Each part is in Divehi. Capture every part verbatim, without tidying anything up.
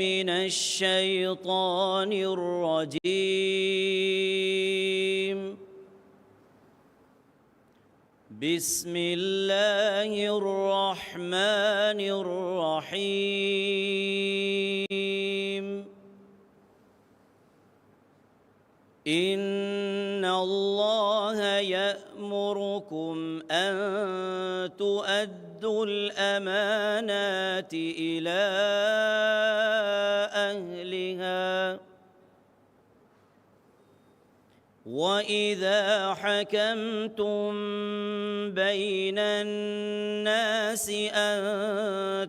من الشيطان الرجيم. بسم الله الرحمن الرحيم. إن الله يأمركم أن تؤدوا الأمانات إلى أهلها، وإذا حكمتم بين الناس أن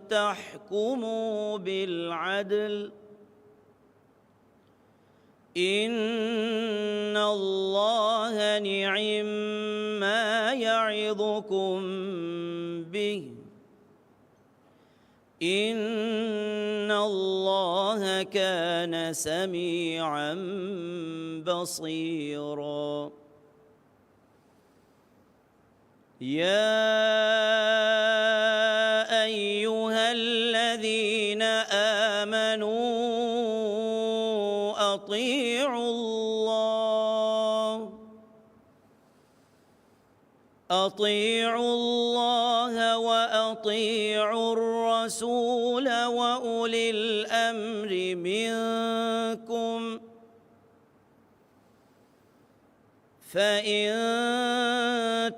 تحكموا بالعدل، إن الله نعما يعظكم به، إن الله كان سميعا بصيرا. يا أيها الذين آمنوا أطيعوا الله، أطيعوا الله وأطيعوا الرسول وأولي الأمر منكم، فإن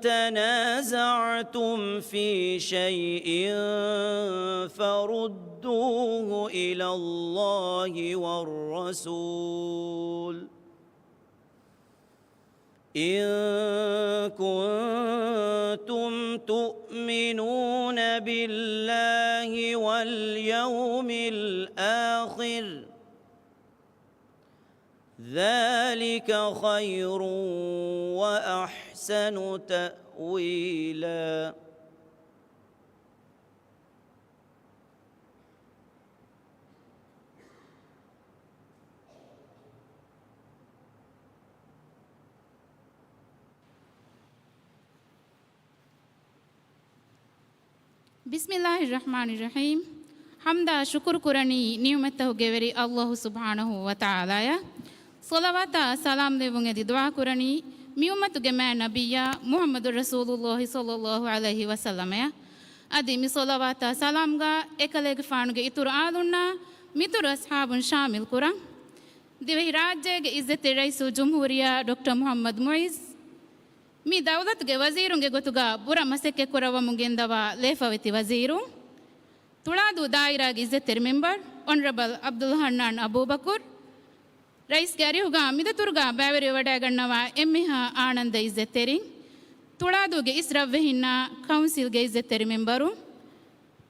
تنازعتم في شيء فردوه إلى الله والرسول، إن كنتم تؤمنون بالله واليوم الآخر، ذلك خير وأحسن تأويلا. بسم الله الرحمن الرحيم. ޙަމްދާ ޝުކުރު ކުރަނީ ނިޢުމަތްތަކުގެ ވެރި ﷲ ސުބްޙާނަހޫ ވަތަޢާލާއަށް. ޞަލަވާތާ ސަލާމް ލެއްވުން އެދި ދުޢާ ކުރަނީ މި އުއްމަތުގެ މާތް ނަބިއްޔާ މުޙައްމަދު ރަސޫލުﷲ ޞައްލަﷲ ޢަލައިހި ވަސައްލަމައަށް. އަދި މި ޞަލަވާތާ ސަލާމްގާ އެކަލޭގެފާނުގެ އިތުރު އާލުންނާ މިތުރު އަޞްޙާބުން ޝާމިލް ކުރަން. ދިވެހިރާއްޖޭގެ ޢިއްޒަތްތެރި ރައީސުލްޖުމްހޫރިއްޔާ ޑޮކްޓަރ މުޙައްމަދު މުޢިއްޒު، މި ދައުލަތުގެ ވަޒީރުންގެ ގޮތުގަ ބުރަ މަސައްކަތް ކުރައްވަމުން ގެންދަވާ ލޭފަވެތި ވަޒީރުން، ތުޅާދޫ ދާއިރާގެ ޢިއްޒަތްތެރި މެމްބަރު އޮނަރަބަލް ޢަބްދުއްލާ ޙަންނާން އަބޫބަކުރު، ރައީސްގެ އަރިހުގަ މިދަތުރުގަ ބައިވެރިވެވަޑައިގަންނަވާ އެންމެހާ އާނަންދަ ޢިއްޒަތްތެރިން، ތުޅާދޫގެ އިސް ރަށްވެހިންނާ ކައުންސިލްގެ ޢިއްޒަތްތެރި މެމްބަރުން،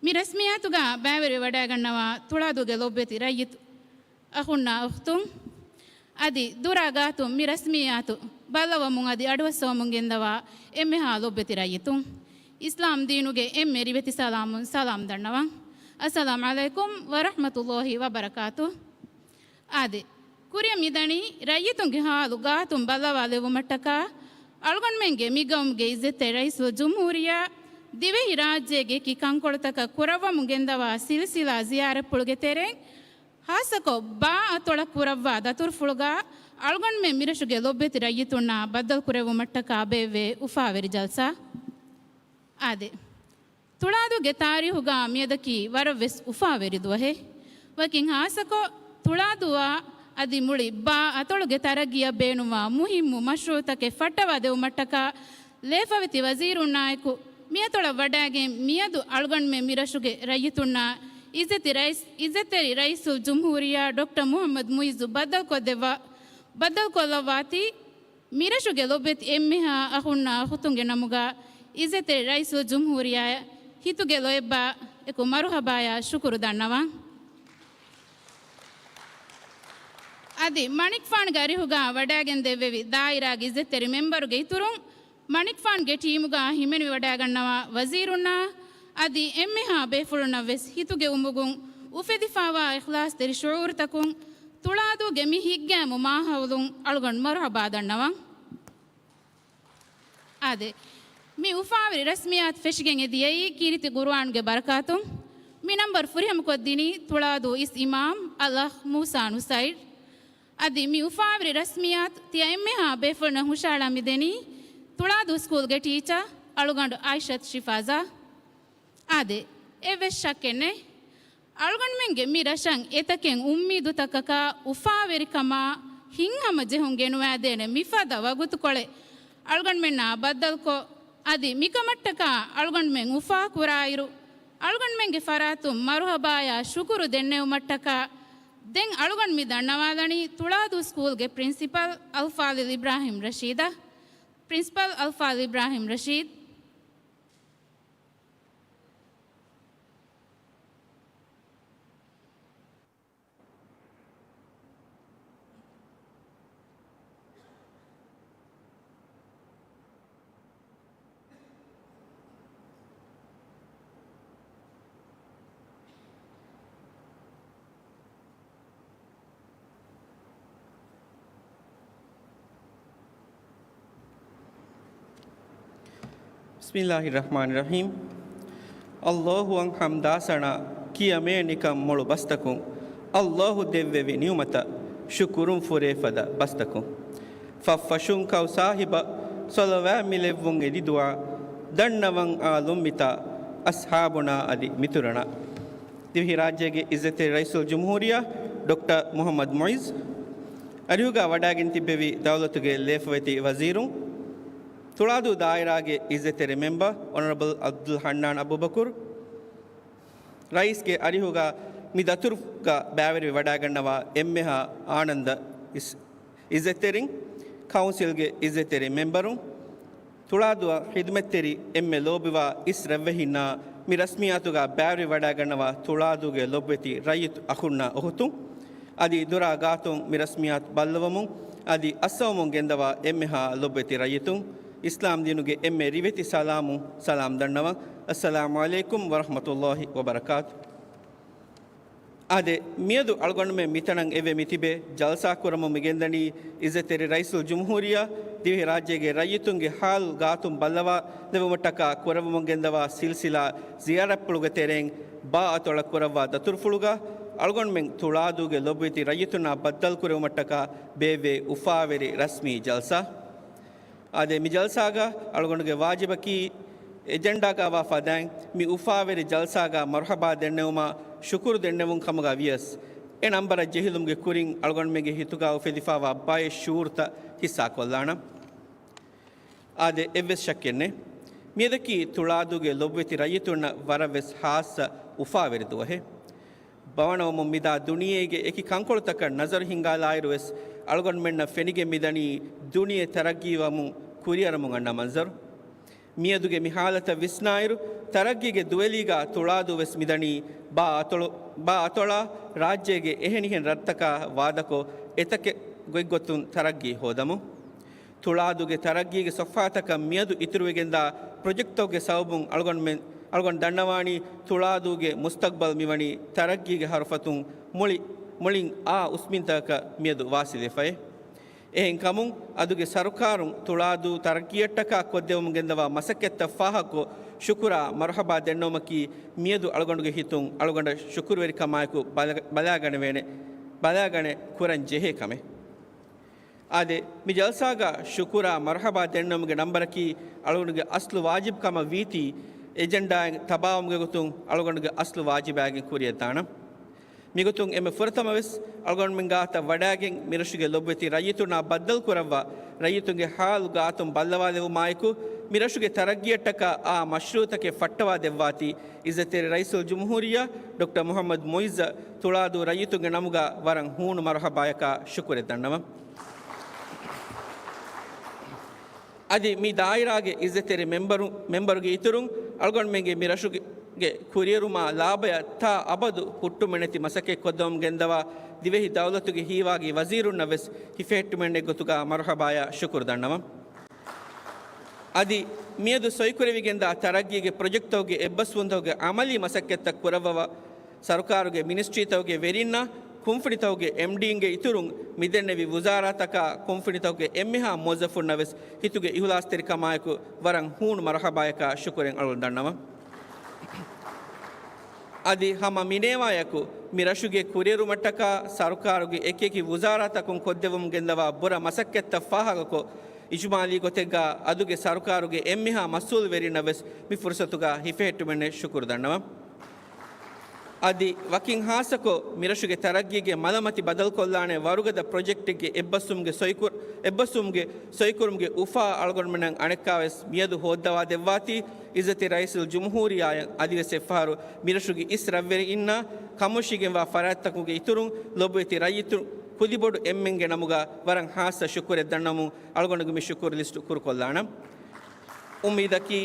މި ރަސްމިއްޔާތުގަ ބައިވެރިވެވަޑައިގަންނަވާ ތުޅާދޫގެ ލޮބުވެތި ރައްޔިތު އަޚުންނާ އުޚްތުން، އަދި ދުރާ ގާތުން މި ރަސްމިއްޔާތު ބައްލަވަމުން އަދި އަޑުއައްސަވަމުން ގެންދަވާ އެންމެހާ ލޮބުވެތި ރައްޔިތުން، އިސްލާމް ދީނުގެ އެންމެ ރިވެތި ސަލާމުން ސަލާމް ދަންނަވަން. އައްސަލާމް ޢަލައިކުމް ވަރަޙްމަތުﷲ ވަބަރަކާތު. އާދެ، ކުރިއަށް މިދަނީ ރައްޔިތުންގެ ހާލު ގާތުން ބައްލަވާލެއްވުމަށްޓަކާ، އަޅުގަނޑުމެންގެ މި ގައުމުގެ ޢިއްޒަތްތެރި ރައީސުލްޖުމްހޫރިއްޔާ ދިވެހިރާއްޖޭގެ އެކި ކަންކޮޅުތަކަށް ކުރައްވަމުން ގެންދަވާ ސިލްސިލާ ޒިޔާރަތްޕުޅުގެ ތެރެއިން، ޚާއްޞަކޮށް ބާ އަތޮޅަށް ކުރައްވާ ދަތުރުފުޅުގަ އަޅުގަނޑުމެން މިރަށުގެ ލޮބުވެތި ރައްޔިތުންނާ ބައްދަލުކުރެއްވުމަށްޓަކާ ބޭއްވޭ އުފާވެރި ޖަލްސާ. އާދެ، ތުޅާދޫގެ ތާރީހުގަ މިއަދަކީ ވަރަށްވެސް އުފާވެރި ދުވަހެއް. ވަކިން ޚާއްޞަކޮށް، ތުޅާދޫއާ އަދި މުޅި ބާ އަތޮޅުގެ ތަރައްގީއަށް ބޭނުންވާ މުހިއްމު މަޝްރޫޢުތަކެއް ފައްޓަވާ ދެވުމަށްޓަކާ، ލޭފަވެތި ވަޒީރުންނާއެކު މިއަތޮޅަށް ވަޑައިގެން މިއަދު އަޅުގަނޑުމެން މިރަށުގެ ރައްޔިތުންނާ ޢިއްޒަތްތެރި ރައީސް، ޢިއްޒަތްތެރި ރައީސުލްޖުމްހޫރިއްޔާ ޑޮކްޓަރ މުޙައްމަދު މުޢިއްޒު ބައްދަލުކޮށްދެއްވާ، ބައްދަލުކޮށްލައްވާތީ، މިރަށުގެ ލޮބުވެތި އެންމެހާ އަޚުންނާ އުޚުތުންގެ ނަމުގަ ޢިއްޒަތްތެރި ރައީސުލްޖުމްހޫރިއްޔާއަށް ހިތުގެ ލޯތްބާ އެކު މަރުޙަބާޔާ ޝުކުރު ދަންނަވަން. އަދި މަނިކުފާނުގެ އަރިހުގަ ވަޑައިގެން ދެއްވެވި ދާއިރާގެ ޢިއްޒަތްތެރި މެމްބަރުގެ އިތުރުން، މަނިކުފާނުގެ ޓީމުގަ ހިމެނިވެވަޑައިގަންނަވާ ވަޒީރުންނާ އަދި އެންމެހާ ބޭފުޅުންނަށް ވެސް ހިތުގެ އުމުގުން އުފެދިފާވާ އިޚްލާޞްތެރި ޝުޢޫރުތަކުން ތުޅާދޫގެ މި ހިތްގައިމު މާހައުލުން އަޅުގަނޑު މަރުޙަބާ ދަންނަވަން. އާދެ، މި އުފާވެރި ރަސްމިއްޔާތު ފެށިގެން އެދިޔައީ ކީރިތި ޤުރުއާނުގެ ބަރަކާތުން. މި ނަންބަރު ފުރިހަމަކޮށްދިނީ ތުޅާދޫ އިސް އިމާމް އަލްއަޚް މޫސާ ނުސައިރް. އަދި މި އުފާވެރި ރަސްމިއްޔާތު ތިޔަ އެންމެހާ ބޭފުޅުންނަށް ހުށަހަޅަން މިދެނީ ތުޅާދޫ ސްކޫލްގެ ޓީޗަރ އަޅުގަނޑު އާއިޝަތު ޝިފާޒާ. އާދެ، އެއްވެސް ޝައްކެއް ނެތް. އަޅުގަނޑުމެންގެ މި ރަށަށް އެތަކެއް އުއްމީދުތަކަކާ އުފާވެރިކަމާ ހިތްހަމަޖެހުން ގެނުވާދޭނެ މިފަދަ ވަގުތުކޮޅެއް އަޅުގަނޑުމެންނާ ބައްދަލުކޮށް، އަދި މިކަމަށްޓަކާ އަޅުގަނޑުމެން އުފާކުރާއިރު، އަޅުގަނޑުމެންގެ ފަރާތުން މަރުހަބާޔާ ޝުކުރު ދެންނެވުމަށްޓަކާ ދެން އަޅުގަނޑު މި ދަންނަވާލަނީ ތުޅާދޫ ސްކޫލްގެ ޕްރިންސިޕަލް އަލްފާޟިލް އިބްރާހިމް ރަޝީދަށް. ޕްރިންސިޕަލް އަލްފާޟިލް އިބްރާހިމް ރަޝީދް. ބިސްމިއްލާހި ރަޙްމާނި ރަޙީމް. އައްލާހުއަށް ޙަމްދާ ސަނާ ކިޔަމޭ ނިކަން މޮޅު ބަސްތަކުން، އައްލާހު ދެއްވެވި ނިޢުމަތަށް ޝުކުރުން ފުރޭ ފަދަ ބަސްތަކުން. ފަށްފަށުން ކައު ސާހިބަށް ޞަލަވާތް މި ލެއްވުން އެދި ދުޢާ، ދަންނަވަން އާލުން މިތާ އަޞްޙާބުނާ އަދި މިތުރަނާ. ދިވެހިރާއްޖޭގެ އިއްޒަތްތެރި ރައީސުލްޖުމްހޫރިއްޔާ ޑޮކްޓަރ މުޙައްމަދު މުޢިއްޒު، އަރިހުގަ ވަޑައިގެން ތިއްބެވި ދައުލަތުގެ ލޭފަވެތި ވަޒީރުން، ތުޅާދޫ ދާއިރާގެ އިއްޒަތްތެރި މެމްބަރ އޮނަރަބަލް ޢަބްދުލް ޙަންނާން އަބޫބަކުރު، ރައީސްގެ އަރިހުގަ މި ދަތުރުގަ ބައިވެރިވެ ވަޑައިގަންނަވާ އެންމެހާ އާނަންދަ އިސް-، އިއްޒަތްތެރިން، ކައުންސިލްގެ އިއްޒަތްތެރި މެމްބަރުން، ތުޅާދޫއަށް ޚިދުމަތްތެރި އެންމެ ލޯބިވާ އިސް ރަށްވެހިންނާ މި ރަސްމިއްޔާތުގަ ބައިވެރި ވަޑައިގަންނަވާ ތުޅާދޫގެ ލޮބުވެތި ރައްޔިތު އަޚުންނާ އުޚުތުން، އަދި ދުރާ ގާތުން މި ރަސްމިއްޔާތު ބައްލަވަމުން އަދި އައްސަވަމުން ގެންދަވާ އެންމެހާ ލޮބުވެތި ރައްޔިތުން، އިސްލާމް ދީނުގެ އެންމެ ރިވެތި ސަލާމުން ސަލާމް ދަންނަވަން. އައްސަލާމު ޢަލައިކުމް ވަރަޙްމަތުﷲި ވަބަރަކާތު. އާދެ، މިއަދު އަޅުގަނޑުމެން މިތަނަށް އެވެ މިތިބެ ޖަލްސާ ކުރަމުން މިގެންދަނީ އިއްޒަތްތެރި ރައީސުލްޖުމްހޫރިއްޔާ ދިވެހިރާއްޖޭގެ ރައްޔިތުންގެ ޙާލު ގާތުން ބައްލަވާލެއްވުމަށްޓަކާ ކުރެއްވަމުން ގެންދަވާ ސިލްސިލާ ޒިޔާރަތްޕުޅުގެ ތެރެއިން ބާ އަތޮޅަށް ކުރައްވާ ދަތުރުފުޅުގަ އަޅުގަނޑުމެން ތުޅާދޫގެ ލޮބުވެތި ރައްޔިތުންނާ ބައްދަލުކުރެއްވުމަށްޓަކާ ބޭއްވޭ އުފާވެރި ރަސްމީ ޖަލްސާ. އާދެ، މި ޖަލްސާގަ އަޅުގަނޑުގެ ވާޖިބަކީ، އެޖެންޑާގަ ވާ ފަދައިން މި އުފާވެރި ޖަލްސާގަ މަރުޙަބާ ދެންނެވުމާ ޝުކުރު ދެންނެވުން ކަމުގަ ވިޔަސް، އެ ނަންބަރަށް ޖެހިލުމުގެ ކުރިން އަޅުގަނޑުމެންގެ ހިތުގަ އުފެދިފާވާ ބައެއް ޝުޢޫރުތައް ހިއްސާކޮށްލާނަން. އާދެ، އެއްވެސް ޝައްކެއް ނެތް. މިއަދަކީ ތުޅާދޫގެ ލޮބުވެތި ރައްޔިތުންނަށް ވަރަށްވެސް ހާއްސަ އުފާވެރި ދުވަހެއް. ބަވަނަވަމުން މިދާ ދުނިޔޭގެ އެކި ކަންކޮޅުތަކަށް ނަޒަރު ހިންގާލާއިރުވެސް، އަޅުގަނޑުމެންނަށް ފެނިގެން މިދަނީ ދުނިޔެ ތަރައްގީވަމުން ކުރިއަރަމުން އަންނަ މަންޒަރު. މިއަދުގެ މި ހާލަތަށް ވިސްނާއިރު، ތަރައްގީގެ ދުވެލީގަ ތުޅާދޫވެސް މިދަނީ ބާ އަތޮޅު، ބާ އަތޮޅާ ރާއްޖޭގެ އެހެނިހެން ރަށްތަކާ ވާދަކޮށް، އެތަކެއް ގޮތްގޮތުން ތަރައްގީ ހޯދަމުން. ތުޅާދޫގެ ތަރައްގީގެ ސޮފްހާތަކަށް މިއަދު އިތުރުވެގެންދާ ޕްރޮޖެކްޓްތަކުގެ ސަބަބުން އަޅުގަނޑުމެން، އަޅުގަނޑު ދަންނަވާނީ ތުޅާދޫގެ މުސްތަޤްބަލް މިވަނީ ތަރައްގީގެ ހަރުފަތުން މުޅި، މުޅިން އާ އުސްމިންތަކަކަށް މިއަދު ވާސިލްވެފައޭ. އެހެންކަމުން، އަދުގެ ސަރުކާރުން ތުޅާދޫ ތަރައްގީއަށްޓަކާ ކޮށްދެވުމުން ގެންދަވާ މަސައްކަތްތައް ފާހަގަކޮށް، ޝުކުރާ މަރުޙަބާ ދެންނެވުމަކީ މިއަދު އަޅުގަނޑުގެ ހިތުން އަޅުގަނޑަށް ޝުކުރުވެރިކަމާއެކު ބަލަ، ބަލާގަނެވޭނެ، ބަލާގަނެ ކުރަން ޖެހޭ ކަމެއް. އާދެ، މި ޖަލްސާގަ ޝުކުރާ މަރުޙަބާ ދެންނެވުމުގެ ނަންބަރަކީ އަޅުގަނޑުގެ އަސްލު ވާޖިބު ކަމަށް ވީތީ، އެޖެންޑާއެއް ތަބާވުމުގެ ގޮތުން އަޅުގަނޑުގެ އަސްލު ވާޖިބާގެން ކުރިއަށްދާނަން. މިގޮތުން އެންމެ ފުރަތަމަވެސް އަޅުގަނޑުމެން ގާތަށް ވަޑައިގެން މިރަށުގެ ލޮބުވެތި ރައްޔިތުންނާ ބައްދަލުކުރައްވާ، ރައްޔިތުންގެ ހާލު ގާތުން ބައްލަވާލެއްވުމާއެކު، މިރަށުގެ ތަރައްގީއަށްޓަކާ އާ މަޝްރޫޢުތަކެއް ފައްޓަވާ ދެއްވާތީ، އިއްޒަތްތެރި ރައީސުލްޖުމްހޫރިއްޔާ ޑޮކްޓަރ މުޙައްމަދު މުޢިއްޒަށް ތުޅާދޫ ރައްޔިތުންގެ ނަމުގަ ވަރަށް ހޫނު މަރުޙަބާޔަކާ ޝުކުރެއް ދަންނަވަން. އަދި މި ދާއިރާގެ އިއްޒަތްތެރި މެމްބަރު، މެމްބަރުގެ އިތުރުން އަޅުގަނޑުމެންގެ މި ރަށުގެ ކުރިއެރުމާ ލާބަޔަށް ތާ އަބަދު ހުއްޓުމެއް ނެތި މަސައްކަތް ކޮށްދެވަމުން ގެންދަވާ ދިވެހި ދައުލަތުގެ ހީވާގި ވަޒީރުންނަށް ވެސް ހިފެހެއްޓުމެއް ނެތް ގޮތުގަ މަރުޙަބާޔާ ޝުކުރު ދަންނަވަން. އަދި މިއަދު ސޮއިކުރެވިގެންދާ ތަރައްގީގެ ޕްރޮޖެކްޓްތަކުގެ އެއްބަސްވުންތަކުގެ ޢަމަލީ މަސައްކަތްތައް ކުރައްވަވާ، ސަރުކާރުގެ މިނިސްޓްރީތަކުގެ ވެރިންނާ ކުންފުނިތަކުގެ އެމްޑީންގެ އިތުރުން މިދެންނެވި ވުޒާރާތަކާ ކުންފުނިތަކުގެ އެންމެހާ މުވައްޒަފުންނަށް ވެސް ހިތުގެ އިހުލާސްތެރިކަމާއެކު ވަރަށް ހޫނު މަރުޙަބާޔަކާ ޝުކުރެއް އަޅުގަނޑު ދަންނަވަން. އަދި ހަމަ މިނޭވާއެކު، މި ރަށުގެ ކުރިއެރުމަށްޓަކާ ސަރުކާރުގެ އެކިއެކި ވުޒާރާތަކުން ކޮށްދެއްވަމުން ގެންދަވާ ބުރަ މަސައްކަތްތައް ފާހަގަކޮށް، އިޖުމާލީ ގޮތެއްގާ އަދުގެ ސަރުކާރުގެ އެންމެހާ މަސްއޫލުވެރިންނަށް ވެސް މި ފުރުސަތުގާ ހިފެހެއްޓުމެއްނެތް ޝުކުރު ދަންނަވަން. އަދި ވަކިން ހާއްސަކޮށް، މި ރަށުގެ ތަރައްގީގެ މަލަމަތި ބަދަލުކޮށްލާނެ ވަރުގަދަ ޕްރޮޖެކްޓެއްގެ އެއްބަސްވުމުގެ ސޮއިކުރު-، އެއްބަސްވުމުގެ ސޮއިކުރުމުގެ އުފާ އަޅުގަނޑުމެންނަށް އަނެއްކާވެސް މިއަދު ހޯއްދަވާ ދެއްވާތީ، އިއްޒަތްތެރި ރައީސުލްޖުމްހޫރިއްޔާއަށް އަދިވެސް އެއްފަހަރު މިރަށުގެ އިސް ރަށްވެރިންނާ ކަމުށީގެންވާ ފަރާތްތަކުގެ އިތުރުން ލޮބުވެތި ރައްޔިތުން ކުދިބޮޑު އެންމެންގެ ނަމުގަ ވަރަށް ހާއްސަ ޝުކުރެއް ދަންނަވަމުން އަޅުގަނޑުގެ މި ޝުކުރު ލިސްޓު ކުރުކޮށްލާނަން. އުއްމީދަކީ،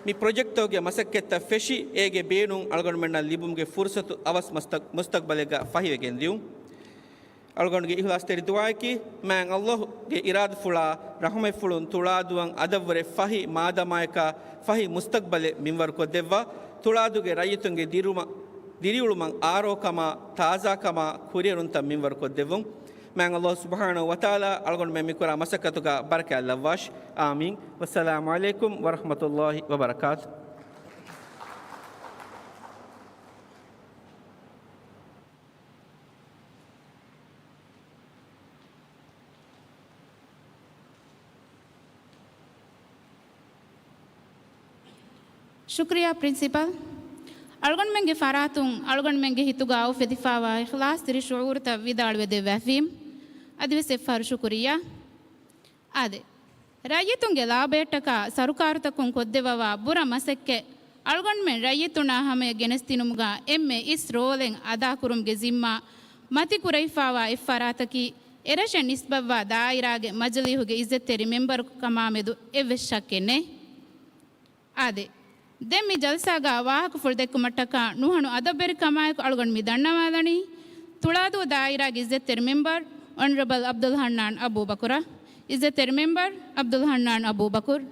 މި ޕްރޮޖެކްޓްތަކުގެ މަސައްކަތްތައް ފެށި، އޭގެ ބޭނުން އަޅުގަނޑުމެންނަށް ލިބުމުގެ ފުރުސަތު އަވަސް މަސްތަ-، މުސްތަގްބަލެއްގަ ފަހިވެގެން ދިޔުން. އަޅުގަނޑުގެ އިހްލާސްތެރި ދުޢާއަކީ، މާތް ﷲ ގެ އިރާދަފުޅާ ރަޙުމަތްފުޅުން ތުޅާދޫއަށް އަދަށްވުރެ ފަހި މާދަމާޔަކާ ފަހި މުސްތަގްބަލެއް މިންވަރުކޮށްދެއްވާ، ތުޅާދޫގެ ރައްޔިތުންގެ ދިރުމަ-، ދިރިއުޅުމަށް އާރޯކަމާ، ތާޒާކަމާ، ކުރިއެރުންތައް މިންވަރުކޮށްދެއްވުން. މާތް ﷲ ސުބްޙާނަހޫ ވަތަޢާލާ އަޅުގަނޑުމެން މިކުރާ މަސައްކަތުގަ ބަރަކާތް ލައްވާށި. އާމީން. ވައްސަލާމު ޢަލައިކުމް ވަރަޙްމަތުﷲ ވަބަރަކާތު. ޝުކުރިއްޔާ ޕްރިންސިޕަލް. އަޅުގަނޑުމެންގެ ފަރާތުން އަޅުގަނޑުމެންގެ ހިތުގަ އުފެދިފާވާ އިޚްލާޞްތެރި ޝުޢޫރުތައް ވިދާޅުވެދެއްވައިފީމް. އަދިވެސް އެއްފަހަރު ޝުކުރިއްޔާ. އާދެ، ރައްޔިތުންގެ ލާބަޔަށްޓަކާ ސަރުކާރުތަކުން ކޮށްދެއްވަވާ ބުރަ މަސައްކަތް އަޅުގަނޑުމެން ރައްޔިތުންނާ ހަމަޔަށް ގެނެސްދިނުމުގަ އެންމެ އިސް ރޯލެއް އަދާކުރުމުގެ ޒިންމާ މަތިކުރެވިފާވާ އެއްފަރާތަކީ، އެރަށަށް ނިސްބަތްވާ ދާއިރާގެ މަޖިލީހުގެ އިއްޒަތްތެރި މެމްބަރު ކަމާމެދު އެއްވެސް ޝައްކެއް ނެތް. އާދެ، ދެން މި ޖަލްސާގަ ވާހަކަފުޅު ދެއްކުމަށްޓަކާ ނުހަނު އަދަބުވެރިކަމާއެކު އަޅުގަނޑު މި ދަންނަވާލަނީ، ތުޅާދޫ ދާއިރާގެ އިއްޒަތްތެރި މެމްބަރު އޮނަރަބަލް ޢަބްދުލް ޙަންނާން އަބޫބަކުރަށް. އިއްޒަތްތެރި މެމްބަރު ޢަބްދުލް ޙަންނާން އަބޫބަކުރު.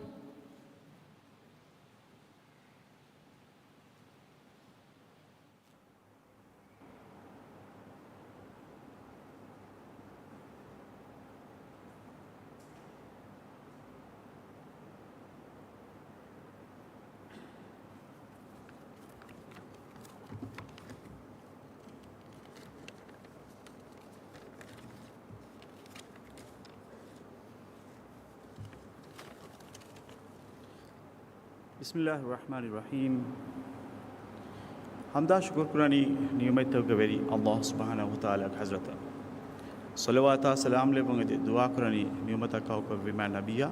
ބިސްމިއްލާހިއްރަޙްމާނިއްރަޙީމް. ޙަމްދާ ޝުކުރު ކުރަނީ ނިޢުމަތްތަކުގެ ވެރި ﷲ ސުބްޙާނަހޫ ވަތަޢާލާގެ ޙަޟްރަތަށް. ޞަލަވާތާ ސަލާމް ލެއްވުން އެދި ދުޢާ ކުރަނީ ނިޢުމަތަށް ކައުކައު ވީމާ ނަބިއްޔާ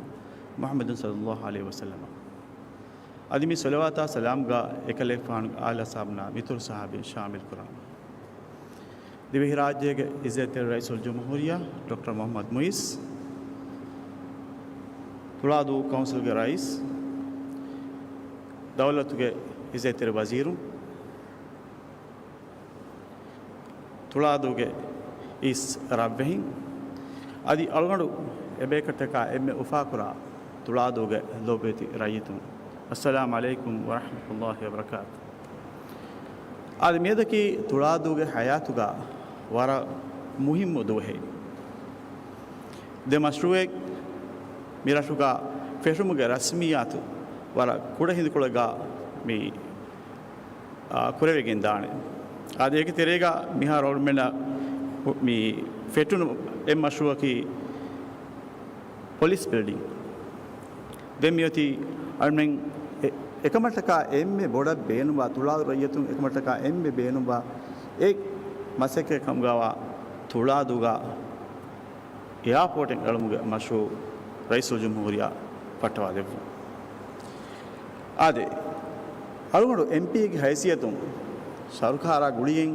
މުޙައްމަދު ޞައްލައްލާހު ޢަލައިހި ވަސައްލަމަށް. އަދި މި ޞަލަވާތާ ސަލާމްގާ އެކަލޭގެފާނުގެ އާލް އަޞްޙާބުންނާ މިތުރު ޞަޙާބީން ޝާމިލް ކުރަން. ދިވެހިރާއްޖޭގެ އިއްޒަތްތެރި ރައީސުލްޖުމްހޫރިއްޔާ ޑޮކްޓަރ މުޙައްމަދު މުޢިއްޒު، ތުޅާދޫ ކައުންސިލްގެ ރައީސް، ދައުލަތުގެ އިއްޒަތްތެރި ވަޒީރު، ތުޅާދޫގެ އިސް ރަށްވެހިން، އަދި އަޅުގަނޑު އެބޭކަށްޓަކާ އެންމެ އުފާކުރާ ތުޅާދޫގެ ލޮބުވެތި ރައްޔިތުން، އައްސަލާމު ޢަލައިކުމް ވަރަޙްމަތުﷲ ވަބަރަކާތު. އާދެ، މިއަދަކީ ތުޅާދޫގެ ޙަޔާތުގަ ވަރަށް މުހިއްމު ދުވަހެއް. ދެ މަޝްރޫޢެއް މި ރަށުގަ ފެށުމުގެ ރަސްމިއްޔާތު ވަރަށް ކުޑަ ހިނދުކޮޅެއްގަ މި، އާ، ކުރެވިގެން ދާނެ. އާދެ، އޭގެ ތެރޭގަ މިހާރު އަޅުގަނޑުމެންނަށް މި ފެށުނު އެއް މަޝްރޫޢަކީ ޕޮލިސް ބިލްޑިން. ދެން މިއޮތީ އަޅުމެން އެ-، އެކަމަށްޓަކާ އެންމެ ބޮޑަށް ބޭނުންވާ، ތުޅާދޫ ރައްޔިތުން އެކަމަށްޓަކާ އެންމެ ބޭނުންވާ އެއް މަސައްކަތް ކަމުގައިވާ ތުޅާދޫގަ އެއާޕޯޓެއް އެޅުމުގެ މަޝްރޫޢު ރައީސުލްޖުމްހޫރިއްޔާ ފައްޓަވާ ދެއްވުން. އާދެ، އަޅުގަނޑު އެމްޕީގެ ހައިސިއްޔަތުން ސަރުކާރާ ގުޅިގެން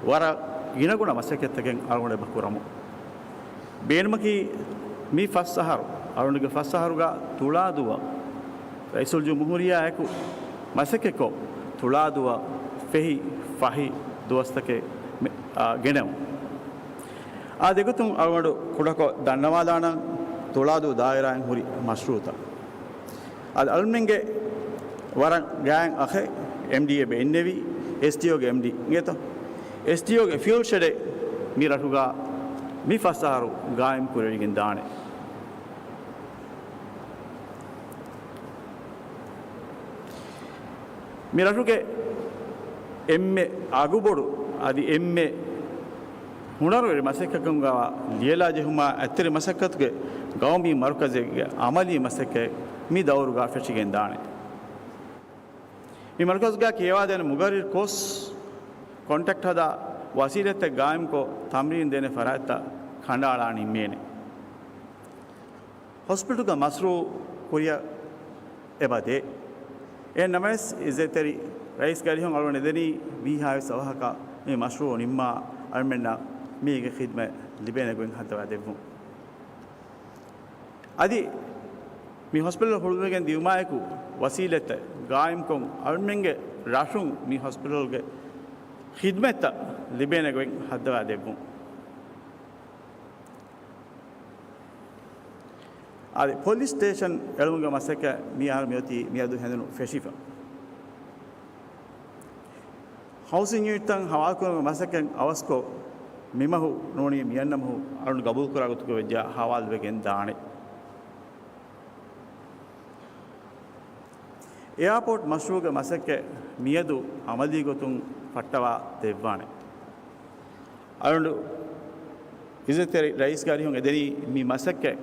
ވަރަށް ގިނަގުނަ މަސައްކަތްތަކެއް އަޅުގަނޑު އެބަ ކުރަމު. ބޭނުމަކީ، މި ފަސް އަހަރު، އަޅުގަނޑުގެ ފަސް އަހަރުގަ ތުޅާދޫއަށް ރައީސުލްޖުމްހޫރިއްޔާއެކު މަސައްކަތްކޮށް، ތުޅާދޫއަށް ފެހި ފަހި ދުވަސްތަކެއް މެ-، އާ، ގެނެވުން. އާދެ، އެގޮތުން އަޅުގަނޑު ކުޑަކޮށް ދަންނަވާލާނަން ތުޅާދޫ ދާއިރާއިން ހުރި މަޝްރޫޢުތައް. އަދި އަޅުމެންގެ ވަރަށް ގާތް އަޚެއް އެމްޑީއޭ އެބަ އިންނެވި، އެސްޑީއޯގެ އެމްޑީ އިނގޭތޯ؟ އެސްޑީއޯގެ ފިއުލް ޝެޑެއް މި ރަށުގަ މި ފަސް އަހަރު ގާއިމް ކުރެވިގެން ދާނެ. މި ރަށުގެ އެންމެ އަގުބޮޑު އަދި އެންމެ ހުނަރުވެރި މަސައްކަތްކަމުގައި ލިޔެލާ ޖެހުމާ އެއްތެރި މަސައްކަތުގެ ގައުމީ މަރުކަޒެއްގެ އަމަލީ މަސައްކަތް މި ދައުރުގަ ފެށިގެން ދާނެ. މި މަރުކަޒުގަ ކިޔަވާދޭނެ މުގައްރިރު ކޯސް، ކޮންޓްރެކްޓް ހަދާ، ވަސީލަތްތައް ގާއިމްކޮށް، ތަމްރީން ދޭނެ ފަރާތްތައް ކަނޑައަޅާ ނިންމޭނެ. ހޮސްޕިޓަލްގެ މަޝްރޫޢު ކުރިއަށް އެބަ ދޭ. އެހެން ނަމަވެސް، އިއްޒަތްތެރި ރައީސް ގާރިހުން އަޅުގަނޑު އެދެނީ ވީހާވެސް އަވަހަކަށް މި މަޝްރޫޢު ނިންމާ، އަޅުމެންނަށް މީގެ ޚިދްމަތް ލިބޭނެ ގޮތް ހައްދަވާ ދެއްވުން. އަދި މި ހޮސްޕިޓަލް ހުޅުވިގެން ދިއުމާއެކު، ވަސީލަތްތައް ގާއިމްކޮށް، އަޅުމެންގެ ރަށުން މި ހޮސްޕިޓަލްގެ ޚިދްމަތްތައް ލިބޭނެ ގޮތް ހައްދަވާ ދެއްވުން. އަދި ޕޮލިސް ސްޓޭޝަން އެޅުމުގެ މަސައްކަތް މިހާރު މިއޮތީ މިއަދު ހެނދުނު ފެށިފަ. ހައުސިން ޔުނިޓްތައް ހަވާލުކުރުމުގެ މަސައްކަތް އަވަސްކޮށް، މިމަހު ނޫނީ މިއަންނަ މަހު އަޅުން ގަބޫލުކުރާ ގޮތުގަ ވެއްޖާ ހަވާލުވެގެން ދާނެ. އެއާޕޯޓް މަޝްރޫޢުގެ މަސައްކަތް މިއަދު އަމަލީ ގޮތުން ފައްޓަވާ ދެއްވާނެ. އަޅުގަނޑު އިއްޒަތްތެރި ރައީސް ގާރިހުން އެދެނީ މި މަސައްކަތް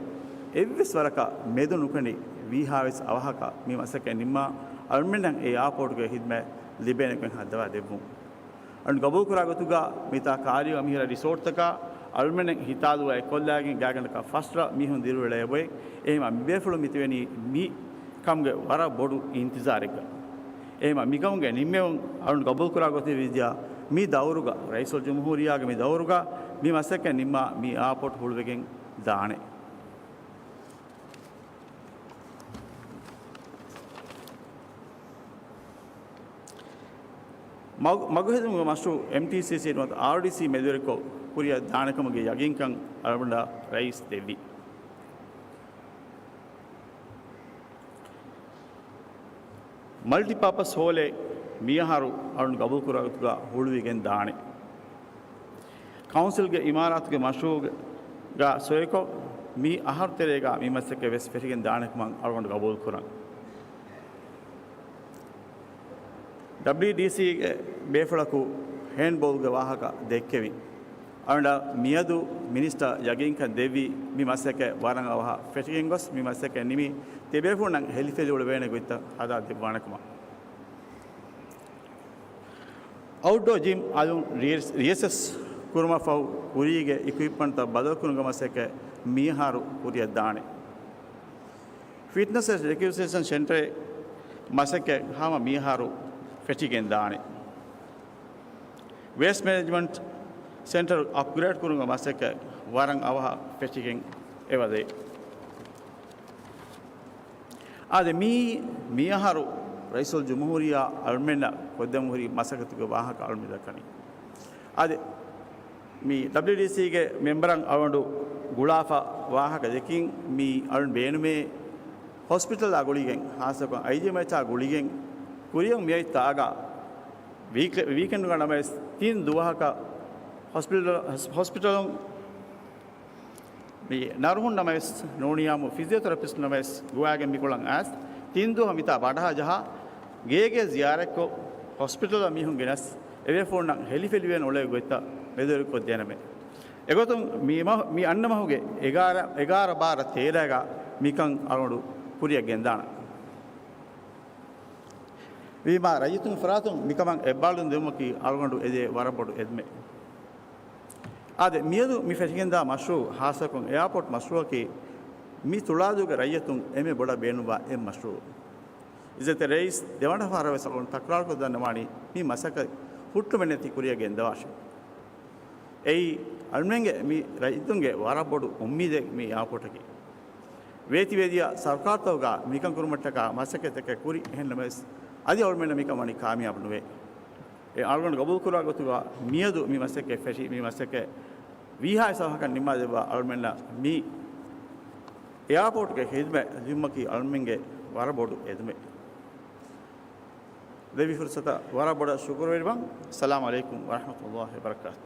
އެއްވެސް ވަރަކަށް މެދު ނުކެނޑި، ވީހާވެސް އަވަހަކަށް މި މަސައްކަތް ނިންމާ، އަޅުމެންނަށް އެ އެއާޕޯޓްގެ ޚިދްމަތް ލިބޭނެ ގޮތް ހައްދަވާ ދެއްވުން. އަޅުން ގަބޫލުކުރާ ގޮތުގަ މިތާ ކާރިއަށް މިހިރަ ރިސޯޓްތަކާ އަޅުމެން ހިތާލުވާ އެއްކޮށްލާގެން ގާތްގަނޑަކަށް ފަސްރަށް މީހުން ދިރިއުޅޭ އެބައޮތް. އެހެންވީމަ މިބޭފުޅުން މިތިބެނީ މި ކަމުގެ ވަރަށް ބޮޑު އިންތިޒާރެއްގަ. އެހެންވީމަ މިކަމުގެ ނިންމެވުން އަޅުން ގަބޫލުކުރާ ގޮތެއް ވިއްޔާ، މި ދައުރުގަ، ރައީސުލްޖުމްހޫރިއްޔާގެ މި ދައުރުގަ މި މަސައްކަތް ނިންމާ މި އެއާޕޯޓް ހުޅުވިގެން ދާނެ. މަގު، މަގުހެދުމުގެ މަޝްރޫޢު އެމްޓީސީސީ ނުވަތަ އާރްޑީސީ މެދުވެރިކޮށް ކުރިއަށް ދާނެކަމުގެ ޔަގީންކަން އަޅުގަނޑަށް ރައީސް ދެއްވި. މަލްޓިޕާޕަސް ހޯލެއް މިއަހަރު އަޅުން ގަބޫލުކުރާ ގޮތުގަ ހުޅުވިގެން ދާނެ. ކައުންސިލްގެ އިމާރާތުގެ މަޝްރޫޢުގަ ސޮއިކޮށް، މި އަހަރު ތެރޭގަ މި މަސައްކަތް ވެސް ފެށިގެން ދާނެކަމަށް އަޅުގަނޑު ގަބޫލުކުރަން. ޑަބްލިއުޑީސީގެ ބޭފުޅަކު ހޭންޑްބޯލްގެ ވާހަކަ ދެއްކެވި. އަޅުގަނޑަށް މިއަދު މިނިސްޓަރ ޔަގީންކަން ދެއްވީ، މި މަސައްކަތް ވަރަށް އަވަހަށް ފެށިގެން ގޮސް، މި މަސައްކަތް ނިމި، ތިބޭފުޅުންނަށް ހެލިފެލި އުޅެވޭނެ ގޮތްތައް ހަދާ ދެއްވާނެކަމަށް. އައުޓްޑޯ ޖިމް އަލުން ރިއެސް، ރިއެސެސް ކުރުމަށްފަހު ކުރީގެ އިކުއިޕްމަންޓްތައް ބަދަލުކުރުމުގެ މަސައްކަތް މިއަހަރު ކުރިއަށް ދާނެ. ފިޓްނަސް އެންޑް ރިކްރިއޭޝަން ސެންޓަރެއް މަސައްކަތް ހަމަ މިއަހަރު ފެށިގެން ދާނެ. ވޭސްޓް މެނޭޖްމަންޓް ސެންޓަރު އަޕްގްރޭޑް ކުރުމުގެ މަސައްކަތް ވަރަށް އަވަހަށް ފެށިގެން އެބަދޭ. އާދެ، މީ މިއަހަރު ރައީސުލްޖުމްހޫރިއްޔާ އަޅުމެންނަށް ކޮށްދެމުން ހުރި މަސައްކަތުގެ ވާހަކަ އަޅުމެން ދައްކަނީ. އާދެ، މި ޑަބްލިއުޑީސީގެ މެމްބަރަށް އަޅުގަނޑު ގުޅާފަ ވާހަކަ ދެއްކިން، މީ އަޅުން ބޭނުމޭ ހޮސްޕިޓަލާ ގުޅިގެން، ހާއްސަކޮށް އައިޖީއެމްއެޗްއާ ގުޅިގެން ކުރިއަށް މިއޮތް ތާގަ ވީކް، ވީކެންޑްގަ ނަމަވެސް ތިން ދުވަހަކަށް ހޮސްޕިޓަލް، ހޮސްޕިޓަލުން މި ނަރުހުން ނަމަވެސް ނޫނިއްޔާމު ފިޒިއޯތެރަޕިސްޓް ނަމަވެސް ގޮވާގެން މިކޮޅަށް އައިސް، ތިން ދުވަހު މިތާ ބަނޑަހަ ޖަހާ، ގޭގޭ ޒިޔާރަތްކޮށް، ހޮސްޕިޓަލަށް މީހުން ގެނަސް، އެބޭފުޅުންނަށް ހެލިފެލިވޭން އުޅޭ ގޮތްތައް މެދުވެރިކޮށްދޭނަމޭ. އެގޮތުން މި މަ، މި އަންނަ މަހުގެ އެގާރަ، އެގާރަ ބާރަ ތޭރައިގަ މިކަން އަޅުގަނޑު ކުރިއަށް ގެންދާނަން. ވީމާ ރައްޔިތުން ފަރާތުން މިކަމަށް އެއްބާރުލުން ދިއުމަކީ އަޅުގަނޑު އެދޭ ވަރަށް ބޮޑު އެދުމެއް. އާދެ، މިއަދު މި ފެށިގެންދާ މަޝްރޫއު، ހާއްސަކޮށް އެއާޕޯޓް މަޝްރޫއަކީ މި ތުޅާދޫގެ ރައްޔިތުން އެންމެ ބޮޑަށް ބޭނުންވާ އެއް މަޝްރޫއު. އިއްޒަތްތެރި ރައީސް ދެވަނަ ފަހަރަށް ވެސް އަޅުގަނޑު ތަކުރާރުކޮށްދަންނަވާނީ މި މަސައްކަތް ހުއްޓުމެއްނެތި ކުރިއަށް ގެންދަވާށޭ. އެއީ، އަޅުމެންގެ މި ރައްޔިތުންގެ ވަރަށް ބޮޑު އުއްމީދެއް މި އެއާޕޯޓަކީ. ވޭތިވެދިޔަ ސަރުކާރުތަކުގަ މިކަން ކުރުމަށްޓަކާ މަސައްކަތްތަކެއް ކުރި، އެހެންނަމަވެސް، އަދި އަޅުމެންނަށް މިކަން ވަނީ ކާމިޔާބު ނުވޭ. އެ އަޅުގަނޑު ގަބޫލުކުރާ ގޮތުގަ މިއަދު މި މަސައްކަތް ފެށި، މި މަސައްކަތް ވީހާވެސް އަވަހަކަށް ނިންމާދެއްވާ އަޅުމެންނަށް މި އެއާޕޯޓްގެ ޚިދުމަތް ލިބުމަކީ އަޅުމެންގެ ވަރަށް ބޮޑު އެދުމެއް. ދެއްވި ފުރުސަތަށް ވަރަށް ބޮޑަށް ޝުކުރުވެރިވަން. އައްސަލާމު ޢަލައިކުމް ވަރަޙްމަތުﷲ ވަބަރަކާތު.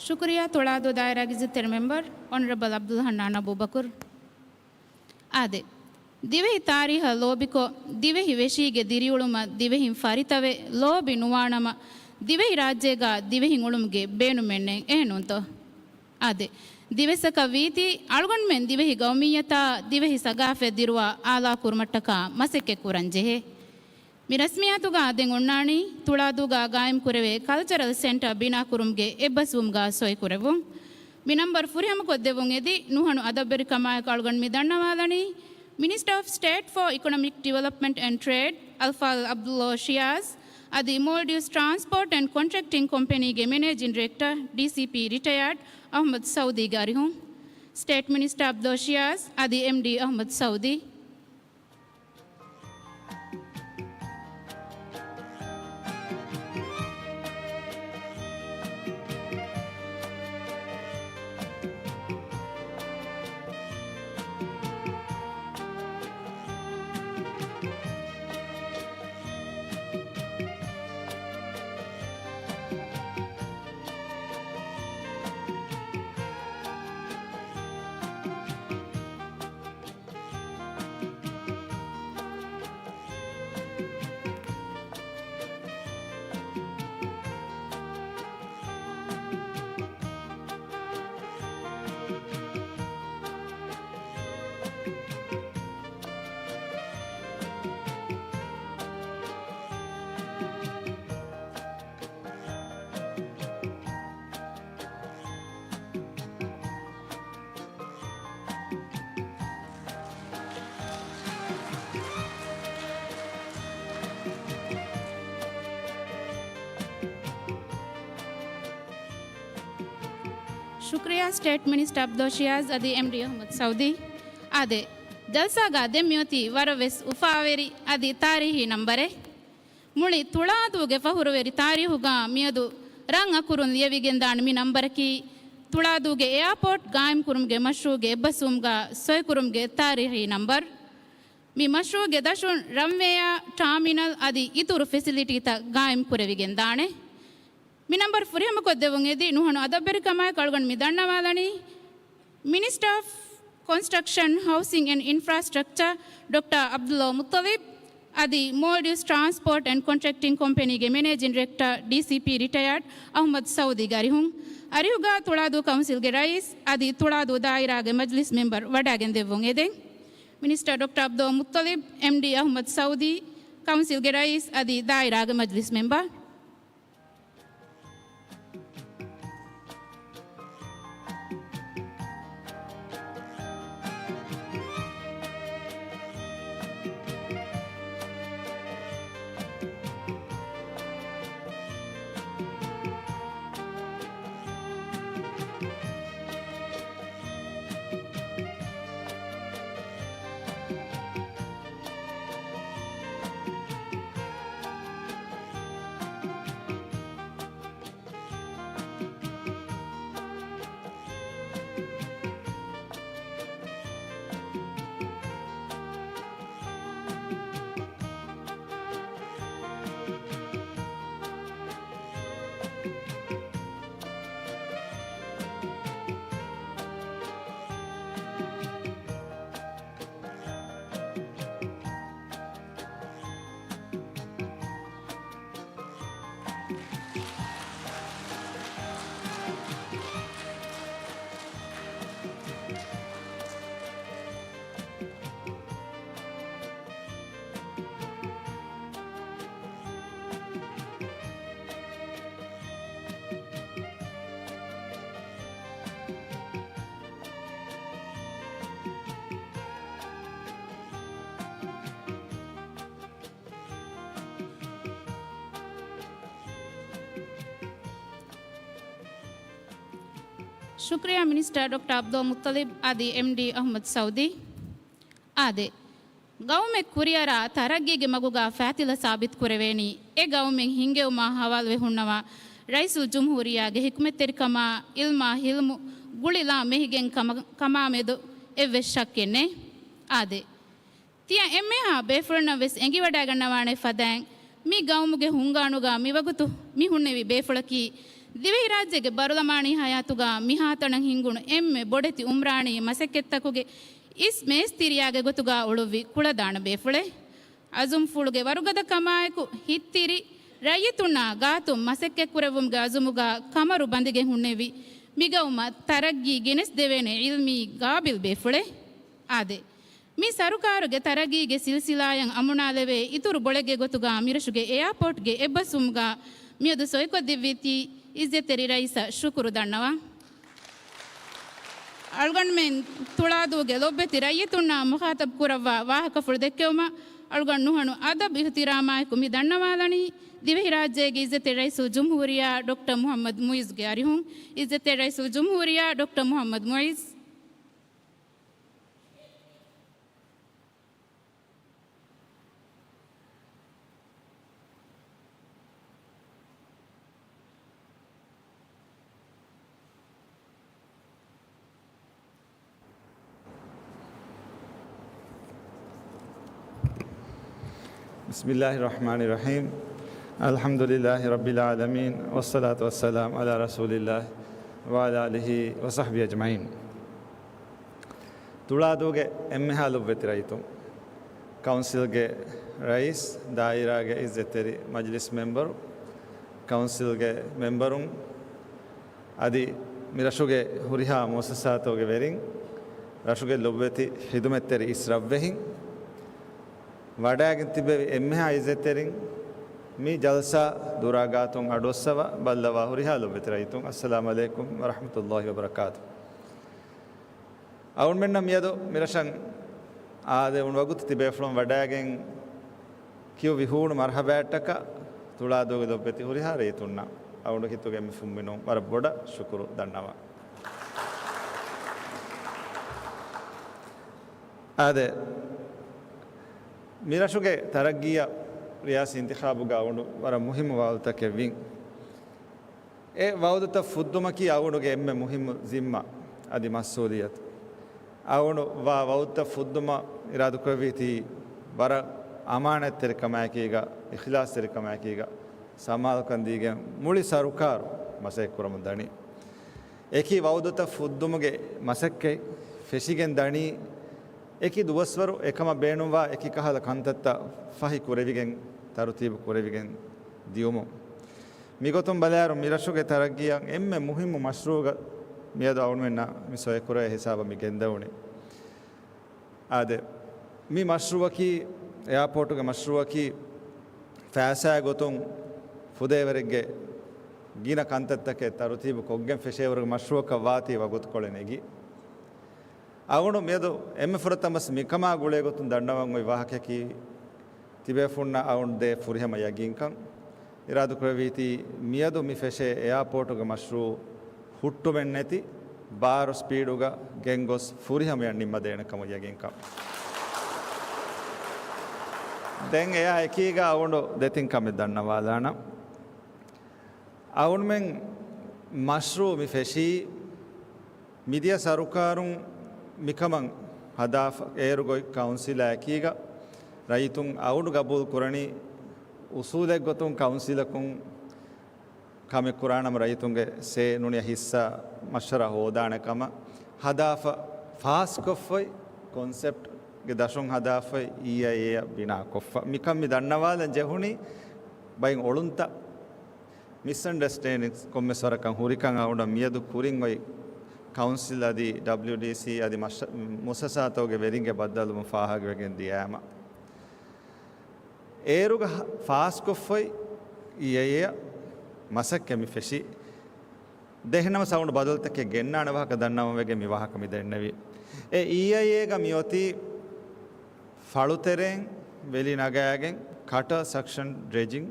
ޝުކުރިއްޔާ ތުޅާދޫ ދާއިރާގެ އިއްޒަތްތެރި މެމްބަރު އޮނަރަބަލް އަބްދުލް ހަންނާން އަބޫބަކުރު. އާދެ، ދިވެހި ތާރީހަށް ލޯބިކޮށް، ދިވެހި ވެށީގެ ދިރިއުޅުމަށް ދިވެހިން ފަރިތަވެ، ލޯބި ނުވާނަމަ، ދިވެހި ރާއްޖޭގަ ދިވެހިން އުޅުމުގެ ބޭނުމެއް ނެތް، އެހެންނޫންތޯ؟ އާދެ، ދިވެއްސަކަށް ވީތީ، އަޅުގަނޑުމެން ދިވެހި ގައުމިއްޔަތާ، ދިވެހި ސަގާފަތް ދިރުވާ އާލާކުރުމަށްޓަކާ މަސައްކަތް ކުރަން ޖެހޭ. މި ރަސްމިއްޔާތުގަ ދެން އޮންނާނީ، ތުޅާދޫގަ ގާއިމް ކުރެވޭ ކަލްޗަރަލް ސެންޓަރ ބިނާ ކުރުމުގެ އެއްބަސްވުމުގަ ސޮއިކުރެއްވުން. މި ނަންބަރު ފުރިހަމަކޮށްދެއްވުން އެދި، ނުހަނު އަދަބުވެރިކަމާއެކު އަޅުގަނޑު މި ދަންނަވާލަނީ، މިނިސްޓަރ އޮފް ސްޓޭޓް ފޯ އިކޮނޮމިކް ޑިވެލޮޕްމަންޓް އެންޑް ޓްރޭޑް، އަލްފާޟިލް އަބްދުﷲ ޝިޔާޒް އަދި މޯލްޑިވްސް ޓްރާންސްޕޯޓް އެންޑް ކޮންޓްރެކްޓިން ކޮމްޕެނީގެ މެނޭޖިން ޑިރެކްޓަރ، ޑީސީޕީ ރިޓަޔާޑް، އަޙްމަދު ސައުދީގެ އަރިހުން. ސްޓޭޓް މިނިސްޓަރ އަބްދުﷲ ޝިޔާޒް އަދި އެމްޑީ އަޙްމަދު ސައުދީ. ޝުކުރިއްޔާ ސްޓޭޓް މިނިސްޓަރ އަބްދުﷲ ޝިޔާޒް އަދި އެމްޑީ އަޙްމަދު ސައުދީ. އާދެ، ޖަލްސާގަ ދެން މިއޮތީ ވަރަށް ވެސް އުފާވެރި އަދި ތާރީހީ ނަންބަރެއް. މުޅި ތުޅާދޫގެ ފަޚުރުވެރި ތާރީހުގަ މިއަދު ރަން އަކުރުން ލިޔެވިގެންދާނެ މި ނަންބަރަކީ، ތުޅާދޫގެ އެއާޕޯޓް ގާއިމްކުރުމުގެ މަޝްރޫޢުގެ އެއްބަސްވުމުގަ ސޮއިކުރުމުގެ ތާރީހީ ނަންބަރު. މި މަޝްރޫޢުގެ ދަށުން ރަންވޭއާ، ޓާމިނަލް އަދި އިތުރު ފެސިލިޓީތައް ގާއިމްކުރެވިގެންދާނެ. މި ނަންބަރު ފުރިހަމަކޮށްދެއްވުން އެދި، ނުހަނު އަދަބުވެރިކަމާއެކު އަޅުގަނޑު މި ދަންނަވާލަނީ، މިނިސްޓަރ އޮފް ކޮންސްޓްރަކްޝަން، ހައުސިން އެންޑް އިންފްރާސްޓްރަކްޗަރ ޑޮކްޓަރ އަބްދުﷲ މުއްޠަލިބް އަދި މޯލްޑިވްސް ޓްރާންސްޕޯޓް އެންޑް ކޮންޓްރެކްޓިން ކޮމްޕެނީގެ މެނޭޖިން ޑިރެކްޓަރ، ޑީސީޕީ ރިޓަޔާޑް، އަޙްމަދު ސައުދީގެ އަރިހުން. އަރިހުގަ ތުޅާދޫ ކައުންސިލްގެ ރައީސް އަދި ތުޅާދޫ ދާއިރާގެ މަޖްލިސް މެމްބަރު ވަޑައިގެން ދެއްވުން އެދެން. މިނިސްޓަރ ޑޮކްޓަރ އަބްދުﷲ މުއްޠަލިބް، އެމްޑީ އަޙްމަދު ސައުދީ، ކައުންސިލްގެ ރައީސް އަދި ދާއިރާގެ މަޖްލިސް މެމްބަރު. ޝުކްރިޔާ މިނިސްޓަރ ޑޮކްޓަރ އަބްދުލް މުއްޠަލިބް އަދި އެމްޑީ އަޙްމަދު ސައުދީ. އާދެ، ގައުމެއް ކުރިއަރާ ތަރައްގީގެ މަގުގަ ފައިތިލަ ސާބިތުކުރެވޭނީ، އެ ގައުމެއް ހިންގެވުމާ ހަވާލުވެ ހުންނަވާ ރައީސުލްޖުމްހޫރިއްޔާގެ ހިކުމަތްތެރިކަމާ، އިލްމާ ހިލްމު، ގުޅިލާ މެހިގެން ކަމަ-، ކަމާމެދު އެއްވެސް ޝައްކެއް ނެތް. އާދެ، ތިޔަ އެންމެހާ ބޭފުޅުންނަށް ވެސް އެނގިވަޑައިގަންނަވާނެ ފަދައިން، މި ގައުމުގެ ހުންގާނުގަ މިވަގުތު މި ހުންނެވި ބޭފުޅަކީ، ދިވެހިރާއްޖޭގެ ބަރުލަމާނީ ހަޔާތުގަ މިހާތަނަށް ހިންގުނު އެންމެ ބޮޑެތި އުމްރާނީ މަސައްކަތްތަކުގެ އިސް މޭސްތިރިޔާގެ ގޮތުގަ އުޅުއްވި ކުޅަދާނަ ބޭފުޅެއް. އަޒުމްފުޅުގެ ވަރުގަދަ ކަމާއެކު، ހިތްތިރި ރައްޔިތުންނާ ގާތުން މަސައްކަތްކުރެއްވުމުގެ އަޒުމުގަ ކަމަރު ބަނދިގެން ހުންނެވި، މިގައުމަށް ތަރައްގީ ގެނެސްދެވޭނެ އިލްމީ ގާބިލް ބޭފުޅެއް. އާދެ، މި ސަރުކާރުގެ ތަރައްގީގެ ސިލްސިލާއަށް އަމުނާލެވޭ އިތުރު ބޮޅެއްގެ ގޮތުގަ މިރަށުގެ އެއާޕޯޓްގެ އެއްބަސްވުމުގަ މިއަދު ސޮއިކޮށްދެއްވީތީ އިއްޒަތްތެރި ރައީސަށް ޝުކުރު ދަންނަވަން. އަޅުގަނޑުމެން ތުޅާދޫގެ ލޮބުވެތި ރައްޔިތުންނާ މުޚާތަބް ކުރައްވާ ވާހަކަފުޅު ދެއްކެވުމަށް އަޅުގަނޑު ނުހަނު އަދަބު އިޙްތިރާމާއެކު މި ދަންނަވާލަނީ ދިވެހިރާއްޖޭގެ އިއްޒަތްތެރި ރައީސުލްޖުމްހޫރިއްޔާ ޑޮކްޓަރ މުޙައްމަދު މުޢިއްޒުގެ އަރިހުން. އިއްޒަތްތެރި ރައީސުލްޖުމްހޫރިއްޔާ ޑޮކްޓަރ މުޙައްމަދު މުޢިއްޒު. بسم الله الرحمن الرحيم. الحمد لله رب العالمين، والصلاة والسلام على رسول الله وعلى آله وصحبه أجمعين. ތުޅާދޫގެ އެންމެހާ ލޮބުވެތި ރައްޔިތުން، ކައުންސިލްގެ ރައީސް، ދާއިރާގެ އިއްޒަތްތެރި މަޖިލިސް މެމްބަރު، ކައުންސިލްގެ މެމްބަރުން، އަދި މި ރަށުގެ ހުރިހާ މުއައްސަސާތަކުގެ ވެރިން، ރަށުގެ ލޮބުވެތި ޚިދުމަތްތެރި އިސް ރަށްވެހިން، ވަޑައިގެން ތިއްބެވި އެންމެހާ އިއްޒަތްތެރިން، މި ޖަލްސާ ދުރާ ގާތުން އަޑުއައްސަވާ ބައްލަވާ ހުރިހާ ލޮބުވެތި ރައްޔިތުން، އައްސަލާމް ޢަލައިކުމް ވަރަޙްމަތުﷲި ވަބަރަކާތު. އަޅުގަނޑަށް މިއަދު މިރަށަށް އާދެވުނު ވަގުތު ތިބޭފުޅުން ވަޑައިގެން ކިޔުއްވި ހޫނު މަރްޙަބާއަށްޓަކާ ތުޅާދޫގެ ލޮބުވެތި ހުރިހާ ރައްޔިތުންނަށް އަޅުގަނޑު ހިތުގެ އެންމެ ފުންމިނުން ވަރަށް ބޮޑަށް ޝުކުރު ދަންނަވަން. އާދެ، މިރަށުގެ ތަރައްގީއަށް ރިޔާސީ އިންތިޚާބުގަ އަޅުގަނޑު ވަރަށް މުހިއްމު ވައުދުތަކެއް ވިން. އެ ވައުދުތައް ފުއްދުމަކީ އަޅުގަނޑުގެ އެންމެ މުހިއްމު ޒިންމާ އަދި މަސްއޫލިއްޔަތު. އަޅުގަނޑު ވާ ވައުދުތައް ފުއްދުމަށް އިރާދަކުރެއްވީތީ ވަރަށް އަމާނާތްތެރިކަމާއެކީގަ، އިޚްލާޞްތެރިކަމާއެކީގަ، ސަމާލުކަން ދީގެން މުޅި ސަރުކާރު މަސައްކަތް ކުރަމުން ދަނީ. އެކި ވައުދުތައް ފުއްދުމުގެ މަސައްކަތް ފެށިގެން ދަނީ، އެކި ދުވަސްވަރު އެކަމަށް ބޭނުންވާ އެކި ކަހަލަ ކަންތައްތައް ފަހި ކުރެވިގެން، ތަރުތީބު ކުރެވިގެން ދިޔުމުން. މިގޮތުން ބަލާއިރު، މިރަށުގެ ތަރައްގީއަށް އެންމެ މުހިއްމު މަޝްރޫޢުގަ މިއަދު އަޅުގަނޑުމެންނަށް މި ސޮއެކުރެވޭ ހިސާބަށް މި ގެންދަވުނީ. އާދެ، މި މަޝްރޫޢަކީ، އެއާޕޯޓުގެ މަޝްރޫޢަކީ، ފައިސާ ގޮތުން ފުދޭވަރެއްގެ ގިނަ ކަންތައްތަކެއް ތަރުތީބު ކޮށްގެން ފެށޭވަރުގެ މަޝްރޫޢަކަށް ވާތީ ވަގުތުކޮޅެއް ނެގި. އަޅުގަނޑު މިއަދު އެންމެ ފުރަތަމަސް މިކަމާ ގުޅޭ ގޮތުން ދަންނަވަން އޮތް ވާހަކައަކީ، ތިބޭފުންނަށް އަޅުގަނޑު ދޭ ފުރިހަމަ ޔަގީންކަން. އިރާދަކުރެއްވީތީ، މިއަދު މި ފެށޭ އެއާޕޯޓުގެ މަޝްރޫޢު ހުއްޓުމެއްނެތި، ބާރު ސްޕީޑުގަ ގެންގޮސް ފުރިހަމަޔަށް ނިންމަދޭނެ ކަމަށް ޔަގީންކަން. ދެން އެއާ އެކީގަ އަޅުގަނޑު ދެތިން ކަމެއް ދަންނަވާލާނަން. އަޅުގަނޑުމެން މަޝްރޫޢު މި ފެށީ، މިދިޔަ ސަރުކާރުން މިކަމަށް ހަދާފަ އޭރު ގޮތް ކައުންސިލާ އެކީގަ ރައްޔިތުން އަޅުގަނޑު ގަބޫލު ކުރަނީ އުސޫލެއްގޮތުން ކައުންސިލަކުން ކަމެއް ކުރާނަމަ ރައްޔިތުންގެ ސޭ ނޫނިޔަ ހިއްސާ މަޝްވަރާ ހޯދާނެ ކަމަށް ހަދާފަ ފާސްކޮށްފައި، ކޮންސެޕްޓްގެ ދަށުން ހަދާފައި އީއައިއޭއަށް ބިނާކޮށްފަ. މިކަން މި ދަންނަވާލަން ޖެހުނީ ބައިން އޮޅުންތައް، މިސްއަންޑަސްޓޭންޑިންގްސް ކޮންމެސް ވަރަކަށް ހުރިކަން އަޅުގަނޑަށް މިއަދު ކުރިން އޮތް ކައުންސިލް އަދި ޑަބްލިއުޑީސީ އަދި މަޝް-، މުއައްސަސާތަކުގެ ވެރިންގެ ބައްދަލުވުން ފާހަގަވެގެން ދިޔައިމަ. އޭރުގަ ފާސްކޮށްފައި އީއައިއޭއަށް މަސައްކަތް މި ފެށީ. ދެހެނަމަސް އަޅުގަނޑު ބަދަލުތަކެއް ގެންނާނެ ވާހަކަ ދަންނަވަން ވެގެން މި ވާހަކަ މި ދެންނެވީ. އެ އީއައިއޭގަ މިއޮތީ ފަޅުތެރެއިން ވެލި ނަގާގެން ކަޓަރ ސަކްޝަން ޑްރެޖިން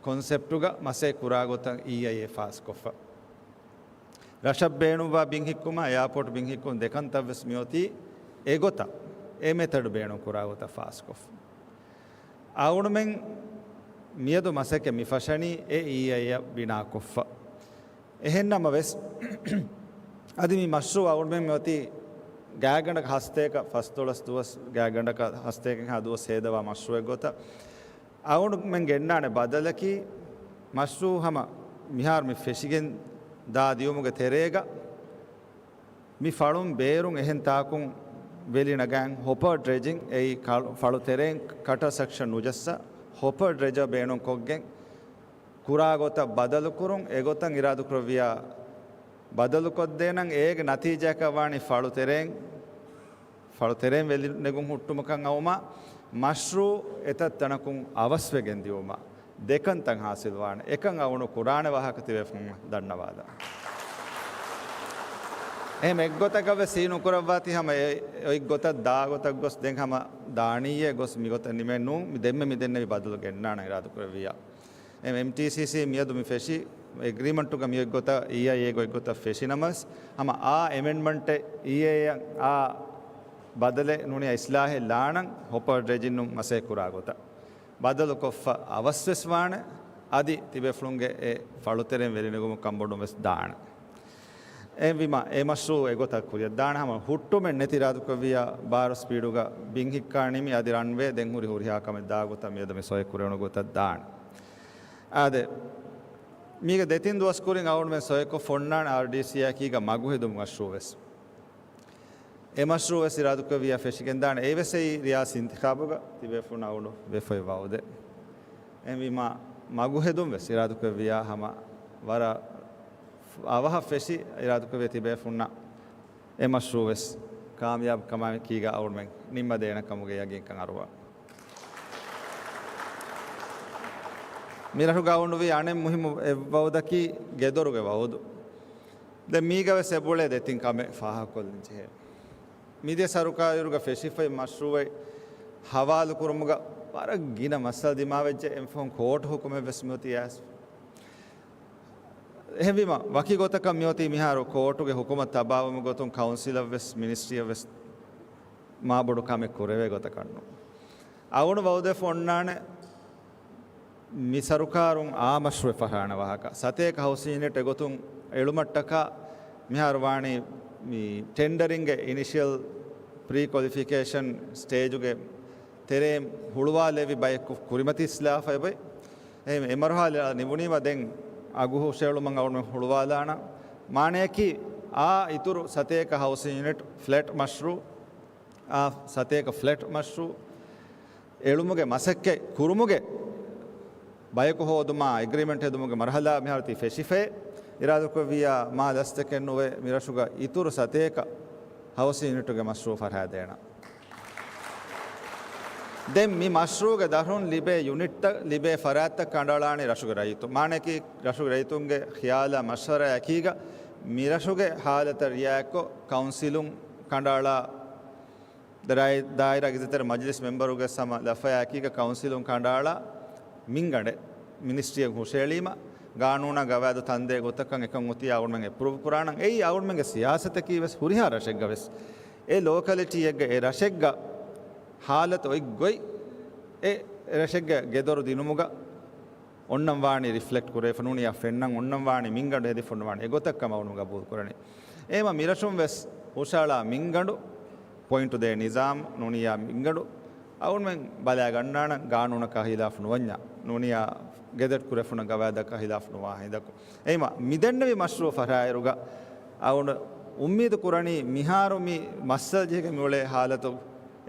ކޮންސެޕްޓުގަ މަސައްކަތް ކުރާ ގޮތަށް އީއައިއޭ ފާސްކޮށްފަ. ރަށަށް ބޭނުންވާ ބިން ހިއްކުމާ އެއާޕޯޓް ބިން ހިއްކުން ދެކަންތައްވެސް މިއޮތީ އެގޮތަށް، އެ މެތަޑު ބޭނުން ކުރާ ގޮތަށް ފާސްކޮށްފަ. އަޅުގަނޑުމެން މިއަދު މަސައްކަތް މި ފަށަނީ އެ އީއައިއޭއަށް ބިނާކޮށްފަ. އެހެންނަމަވެސް، އަދި މި މަޝްރޫޢު އަޅުގަނޑުމެން މިއޮތީ ގާތްގަނޑަކަށް ހަސަތޭކަ ފަސްދޮޅަސް ދުވަސް، ގާތްގަނޑަކަށް ހަސަތޭކަ ހާ ދުވަސް ހޭދަވާ މަޝްރޫޢެއް ގޮތަށް. އަޅުގަނޑުމެން ގެންނާނެ ބަދަލަކީ، މަޝްރޫޢު ހަމަ މިހާރު މި ފެށިގެން ދާ ދިޔުމުގެ ތެރޭގަ މި ފަޅުން ބޭރުން އެހެން ތާކުން ވެލި ނަގައިން ހޮޕަރ ޑްރެޖިން އެއީ ކަ-، ފަޅު ތެރެއިން ކަޓަރ ސެކްޝަން ނުޖައްސާ ހޮޕަރ ޑްރެޖަރ ބޭނުންކޮށްގެން ކުރާ ގޮތަށް ބަދަލުކުރުން އެގޮތަށް އިރާދަކުރެއްވިޔާ ބަދަލުކޮށްދޭނަން އޭގެ ނަތީޖާއަކަށް ވާނީ ފަޅު ތެރެއިން ފަޅު ތެރެއިން ވެލި ނެގުން ހުއްޓުމަކަށް އައުމާ، މަޝްރޫއު އެތައް ތަނަކުން އަވަސްވެގެން ދިއުމާ، ދެކަންތައް ހާސިލްވާނެ. އެކަން އަވުނު ކުރާނެ ވާހަކަ ތިބޭފުން ދަންނަވާލަން. އެހެން އެއްގޮތަކަށް ވެސް ހީނުކުރައްވާތީ ހަމަ އެ-، އޮތް ގޮތަށް ދާ ގޮތަށް ގޮސް ދެން ހަމަ ދާނީއޭ ގޮސް މިގޮތަށް ނިމެން ނޫން، މި ދެންމެ މި ދެންނެވި ބަދަލު ގެންނާނަން އިރާދަކުރެއްވިޔާ. އެމްޓީސީސީ މިއަދު މި ފެށި އެގްރީމަންޓުގަ މި އޮތްގޮތަށް އީއައިއޭގެ އޮތްގޮތަށް ފެށި ނަމަވެސް، ހަމަ އާ އެމެންޑްމަންޓެއް އީއޭއަށް އާ ބަދަލެއް ނޫނީ އިސްލާހެއް ލާނަން ހޮޕަރ ޑްރެޖިންނުން މަސައްކަތް ކުރާ ގޮތަށް ބަދަލުކޮށްފަ އަވަސްވެސް ވާނެ. އަދި ތިބޭފުޅުންގެ އެ ފަޅުތެރެއިން ވެލިނެގުމަށް ކަންބޮޑުން ވެސް ދާނެ. އެހެންވީމާ، އެ މަޝްރޫއު އެގޮތަށް ކުރިއަށް ދާނެ ހަމަ ހުއްޓުމެއް ނެތި އިރާދަކުރެއްވިޔާ ބާރު ސްޕީޑުގަ ބިން ހިއްކާ ނިމި އަދި ރަންވޭ ދެން ހުރި ހުރިހާ ކަމެއް ދާ ގޮތަށް މިއަދު މި ސޮއެ ކުރެވުނު ގޮތަށް ދާނެ. އާދެ، މީގެ ދެތިން ދުވަސް ކުރިން އަޅުގަނޑުމެން ސޮއެކޮށް ފޮންނާނެ އާރްޑީސީއާއެކީގަ މަގުހެދުމުގެ މަޝްރޫއު ވެސް. އެ މަޝްރޫއު ވެސް އިރާދަކުރެއްވިޔާ ފެށިގެންދާނެ. އެ ވެސް އެއީ ރިޔާސީ އިންތިޚާބުގަ ތިބޭފުޅުން އަޅުގަނޑު ވެފައި ވައުދެއް. އެހެންވީމާ، މަގުހެދުން ވެސް އިރާދަކުރެއްވިޔާ ހަމަ ވަރަށް އަވަހަށް ފެށި އިރާދަކުރެއްވިޔާ ތިބޭފުންނަށް އެ މަޝްރޫއު ވެސް ކާމިޔާބު ކަމާމެކީގަ އަޅުގަނޑުމެން ނިންމަދޭނެ ކަމުގެ ޔަގީންކަން އަރުވާ. މިރަށުގަ އަޅުގަނޑު ވީ އަނެއް މުހިއްމު އެއް ވައުދަކީ ގެދޮރުގެ ވައުދު. ދެން މީގަ ވެސް އެބައުޅޭ ދެތިން ކަމެއް ފާހަގަކޮށްލަން ޖެހޭ. މިދިޔަ ސަރުކާރުގަ ފެށިފައި މަޝްރޫއެއް ހަވާލުކުރުމުގަ ވަރަށް ގިނަ މައްސަލަ ދިމާވެއްޖެ. އެންފަހުން ކޯޓު ހުކުމެއް ވެސް މިއޮތީ އައިސް. އެހެންވީމަ، ވަކި ގޮތަކަށް މިއޮތީ މިހާރު ކޯޓުގެ ހުކުމަށް ތަބާވުމުގެ ގޮތުން ކައުންސިލަށް ވެސް މިނިސްޓްރީއަށް ވެސް މާބޮޑު ކަމެއް ކުރެވޭ ގޮތަކަށް ނޫން. އަޅުގަނޑު ވައުދެއް ފޮންނާނެ މި ސަރުކާރުން އާ މަޝްރޫއެއް ފަށާނެ ވާހަކަ. ސަތޭކަ ހައުސިން ޔުނިޓް އެގޮތުން އެޅުމަށްޓަކާ މިހާރު ވާނީ މި ޓެންޑަރިންގެ އިނިޝިއަލް ޕްރީ ކޮލިފިކޭޝަން ސްޓޭޖުގެ ތެރޭ ހުޅުވާލެވި ބަޔަކު ކުރިމަތި އިސްލާހަށް އެބައި. އެހެން އެ މަރުހަލާ ނިމުނީމަ ދެން އަގު ހުށައެޅުމަށް އަޅުގަނޑު ހުޅުވާލާނަން. މާނަޔަކީ އާ އިތުރު ސަތޭކަ ހައުސިން ޔުނިޓް ފްލެޓް މަޝްރޫއު، އާ ސަތޭކަ ފްލެޓް މަޝްރޫއު އެޅުމުގެ މަސައްކަތް ކުރުމުގެ ބަޔަކު ހޯދުމާ އެގްރީމަންޓް ހެދުމުގެ މަރުހަލާ މިހާރު ތި ފެށިފައޭ. އިރާދަކުރެއްވިއްޔާ މާ ލަސްތަކެއް ނުވެ މިރަށުގަ އިތުރު ސަތޭކަ ހައުސިން ޔުނިޓުގެ މަޝްރޫއު ފަށާދޭނަން. ދެން މި މަޝްރޫއުގެ ދަށުން ލިބޭ ޔުނިޓްތައް، ލިބޭ ފަރާތްތައް ކަނޑައަޅާނީ ރަށުގެ ރައްޔިތުން. މާނައަކީ ރަށުގެ ރައްޔިތުންގެ ޚިޔާލާ މަޝްވަރާއެކީގަ މިރަށުގެ ހާލަތަށް ރިއާޔަތްކޮށް ކައުންސިލުން ކަނޑައަޅާ ދާއި-، ދާއިރާގެ އިއްޒަތްތެރި މަޖިލިސް މެމްބަރުގެ ހަމަ ލަފަޔާއެކީގަ ކައުންސިލުން ކަނޑައަޅާ މިންގަނޑެއް މިނިސްޓްރީއަށް ހުށައެޅީމަ، ގާނޫނާ ގަވާއިދު ތަންދޭ ގޮތަކަށް އެކަން އޮތީ އަޅުގަނޑުމެން އެޕްރޫވް ކުރާނަން. އެއީ އަޅުގަނޑުމެންގެ ސިޔާސަތަކީ ވެސް ހުރިހާ ރަށެއްގަ ވެސް އެ ލޯކަލިޓީއެއްގަ އެ ރަށެއްގަ ހާލަތު އޮތް ގޮތް އެ ރަށެއްގެ ގެދޮރު ދިނުމުގަ އޮންނަން ވާނީ ރިފްލެކްޓް ކުރެވިފަ ނޫނިއްޔާ ފެންނަން އޮންނަން ވާނީ މިންގަނޑު ހެދިފަ ނުވާނީ އެގޮތަށް ކަމަށް އަޅުގަނޑު ގަބޫލު ކުރަނީ. އެހެންވީމަ މިރަށުން ވެސް ހުށައަޅާ މިންގަނޑު ޕޮއިންޓު ދޭ ނިޒާމް ނޫނިއްޔާ މިންގަނޑު އަޅުގަނޑުމެން ބަލާގަންނާނަން ގާނޫނަކާ ހިލާފު ނުވަންޏާ ނޫނިއްޔާ ގެޒެޓް ކުރެވިފަ ގަވާއިދަކާ ހިލާފު ނުވާ ހިނދަކު. އެހެންވީމަ މިދެންނެވި މަޝްރޫއު ފަށާއިރުގަ އަޅުގަނޑު އުއްމީދު ކުރަނީ މިހާރު މި މައްސަލަ ޖެހިގެން މިއުޅޭ ހާލަތު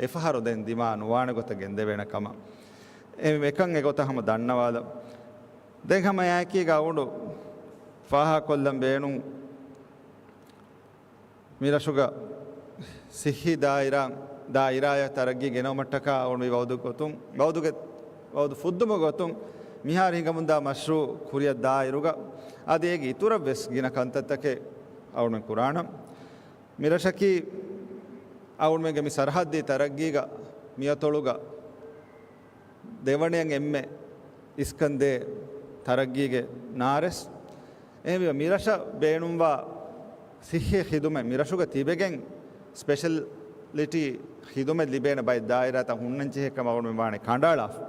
އެފަހަރު ދެން ދިމާ ނުވާނެ ގޮތަށް ގެންދެވޭނެ ކަމަށް. އެ އެކަން އެގޮތަށް ހަމަ ދަންނަވާލަ. ދެން ހަމަ އެއާއެކީގަ އަޅުގަނޑު ފާހަގަކޮށްލަން ބޭނުން މިރަށުގަ ސިއްހީ ދާއިރާ، ދާއިރާއަށް ތަރައްގީ ގެނައުމަށްޓަކާ އަޅުގަނޑު މި ވައުދު ގޮތުން، ވައުދުގެ، ވައުދު ފުއްދުމުގެ ގޮތުން މިހާރު ހިނގަމުންދާ މަޝްރޫއު ކުރިއަށް ދާއިރުގަ އަދި އޭގެ އިތުރަށް ވެސް ގިނަ ކަންތައްތަކެއް އަޅުގަނޑު ކުރާނަން. މިރަށަކީ އަޅުގަނޑުމެންގެ މި ސަރަހައްދީ ތަރައްގީގަ މިއަތޮޅުގަ ދެވަނައަށް އެންމެ އިސްކަންދޭ ތަރައްގީގެ ނާރެސް. އެހެންވީމަ މިރަށަށް ބޭނުންވާ ސިއްހީ ޚިދުމަތް މިރަށުގަ ތިބެގެން ސްޕެޝަލިޓީ ޚިދުމަތް ލިބޭނެ ބައެއް ދާއިރާތައް ހުންނަންޖެހޭ ކަމަށް އަޅުގަނޑުމެން ވާނެ ކަނޑައަޅާފަ.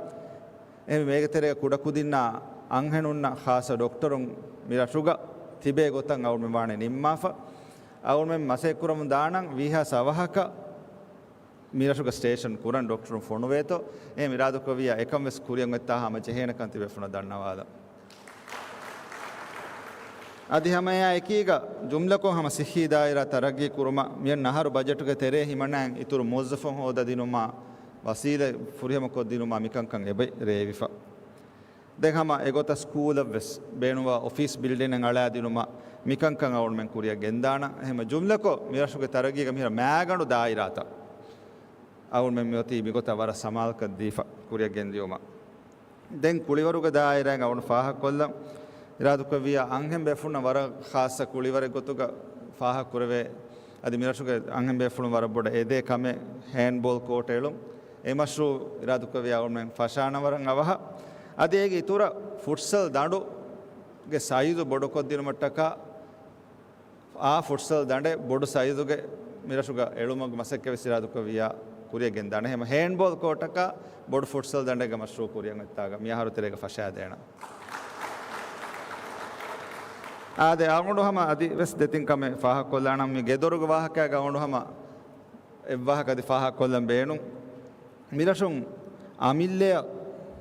އެހެންވީމަ އޭގެ ތެރޭގަ ކުޑަކުދިންނާ އަންހެނުންނަށް ޚާއްޞަ ޑޮކްޓަރުން މިރަށުގަ ތިބޭ ގޮތަށް އަޅުގަނޑުމެން ވާނެ ނިންމާފަ. އަޅުގަނޑުމެން މަސައްކަތް ކުރަމުން ދާނަން ވީހާވެސް އަވަހަކަށް މިރަށުގަ ސްޓޭޝަން ކުރަން ޑޮކްޓަރުން ފޮނުވޭތޯ. އެހެން އިރާދަކުރެއްވިއްޔާ އެކަން ވެސް ކުރިއަށް އޮތްތާ ހަމަ ޖެހޭނެކަން ތިބޭފުޅުންނަށް ދަންނަވާލަން. އަދި ހަމައެއާ އެކީގަ ޖުމްލަކޮށް ހަމަ ސިއްހީ ދާއިރާ ތަރައްގީ ކުރުމަށް މިއަންނަ އަހަރު ބަޖެޓުގެ ތެރޭ ހިމަނާއިން އިތުރު މުވައްޒަފުން ހޯދަދިނުމާ، ވަސީލަތް ފުރިހަމަކޮށްދިނުމާ މިކަންކަން އެބަ ރޭވިފަ. ދެން ހަމަ އެގޮތަށް ސްކޫލަށްވެސް ބޭނުންވާ އޮފީސް ބިލްޑިން އަޅާދިނުމަށް މިކަންކަން އަޅުމެން ކުރިއަށް ގެންދާނަން. އެހެން ޖުމްލަކޮށް މިރަށުގެ ތަރައްގީގަ މިހިރަ މާގަނޑު ދާއިރާތައް އަޅުމެން މިއޮތީ މިގޮތަށް ވަރަށް ސަމާލުކަން ދީފަ ކުރިއަށް ގެންދިޔުމަށް. ދެން ކުޅިވަރުގެ ދާއިރާއިން އަޅުން ފާހަގަކޮށްލަން އިރާދަކުރެއްވިއްޔާ، އަންހެން ބޭފުޅުންނަށް ވަރަށް ޚާއްޞަ ކުޅިވަރެއް ގޮތުގަ ފާހަގަކުރެވޭ، އަދި މިރަށުގެ އަންހެން ބޭފުޅުން ވަރަށް ބޮޑަށް އެދޭ ކަމެއް ހޭންޑްބޯލް ކޯޓް އެޅުން. އެ މަޝްރޫއު އިރާދަކުރެއްވިއްޔާ އަޅުމެން ފަށާނަން ވަރަށް އަވަހަށް. އަދި އޭގެ އިތުރަށް ފުޓްސަލް ދަނޑުގެ ސައިޒު ބޮޑުކޮށްދިނުމަށްޓަކާ، އާ ފުޓްސަލް ދަނޑެއް ބޮޑު ސައިޒުގެ މިރަށުގަ އެޅުމުގެ މަސައްކަތް ވެސް އިރާދަކުރެއްވިއްޔާ ކުރިއަށް ގެންދާނެ. އެހެން ހޭންޑްބޯލް ކޯޓަކާ ބޮޑު ފުޓްސަލް ދަނޑެއްގެ މަޝްރޫއު ކުރިއަށް އޮތްތާގަ މިއަހަރު ތެރޭގަ ފަށާދޭނަން. އާދެ، އަޅުގަނޑު ހަމަ އަދި ވެސް ދެތިން ކަމެއް ފާހަގަކޮށްލާނަން. މި ގެދޮރުގެ ވާހަކައިގަ އަޅުގަނޑު ހަމަ އެއްވާހަކަ އަދި ފާހަގަކޮށްލަން ބޭނުން. މިރަށުން އަމިއްލައަށް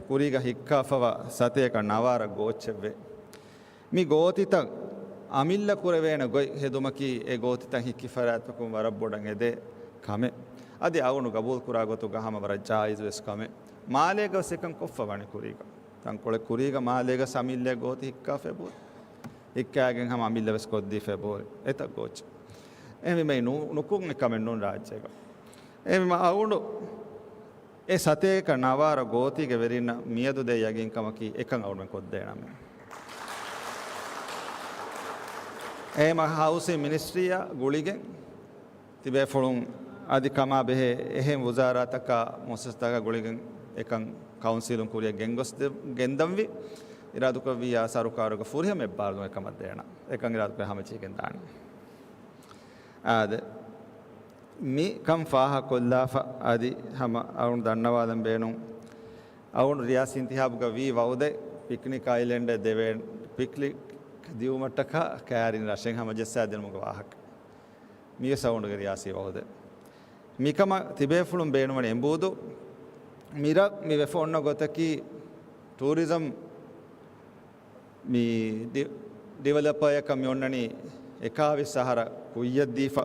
ކުރީގަ ހިއްކާފަވާ ސަތޭކަ ނަވާރަ ގޯއްޗެއްވޭ. މި ގޯތިތައް އަމިއްލަ ކުރެވޭނެ ގޮތް ހެދުމަކީ، އެ ގޯތިތައް ހިއްކި ފަރާތްތަކުން ވަރަށް ބޮޑަށް އެދޭ ކަމެއް. އަދި އަޅުގަނޑު ގަބޫލުކުރާ ގޮތުގަ ހަމަ ވަރަށް ޖާއިޒުވެސް ކަމެއް. މާލޭގަ ވެސް އެކަން ކޮށްފަ ވަނީ ކުރީގަ. ތަންކޮޅެއް ކުރީގަ މާލޭގަ އަމިއްލަ ގޯތި ހިއްކާފަ އެބަހުރި. ހިއްކާގެން ހަމަ އަމިއްލަ ވެސް ކޮށްދީފަ އެބަހުރި. އެތައް ގޯއްޗެއް. އެހެންވީމަ ނު-، ނުކުން އެކަމެއް ނޫން ރާއްޖޭގަ. އެހެންވީމަ އަޅުގަނޑު އެ ސަތޭކަ ނަވާރަ ގޯތީގެ ވެރިންނަށް މިއަދު ދޭ ޔަގީންކަމަކީ އެކަން އަޅުމެން ކޮށްދޭނަމޭ. އެހެންވީމަ ހައުސިން މިނިސްޓްރީއާ ގުޅިގެން ތިބޭފުޅުން އަދި ކަމާ ބެހޭ އެހެން ވުޒާރާތަކާ މުއައްސަސާތަކާ ގުޅިގެން އެކަން ކައުންސިލުން ކުރިއަށް ގެންގޮސް ދެ-، ގެންދަންވީ. އިރާދަކުރެއްވިއްޔާ ސަރުކާރުގެ ފުރިހަމަ އެއްބާރުލުން އެކަމަށް ދޭނަން. އެކަން އިރާދަކުރެއްވިއްޔާ ހަމަޖެހިގެން ދާނަން. އާދެ، މި ކަން ފާހަގަކޮށްލާފަ އަދި ހަމަ އަޅުގަނޑު ދަންނަވާލަން ބޭނުން. އަޅުގަނޑު ރިޔާސީ އިންތިހާބުގަ ވީ ވައުދެއް ޕިކްނިކް އައިލެންޑެއް ދެވޭން، ޕިކްނިކް ދިއުމަށްޓަކާ ކައިރިން ރަށެއް ހަމަޖައްސާދިނުމުގެ ވާހަކަ. މިވެސް އަޅުގަނޑުގެ ރިޔާސީ ވައުދެއް. މިކަމަށް ތިބޭފުޅުން ބޭނުންވަނީ އެނބޫދު. މިރަށް މި ވެފަ އޮންނަ ގޮތަކީ ޓޫރިޒަމް މި ޑި-، ޑިވެލޮޕަރ އަކަށް މި އޮންނަނީ އެކާވީސް އަހަރަށް ކުއްޔަށް ދީފަ،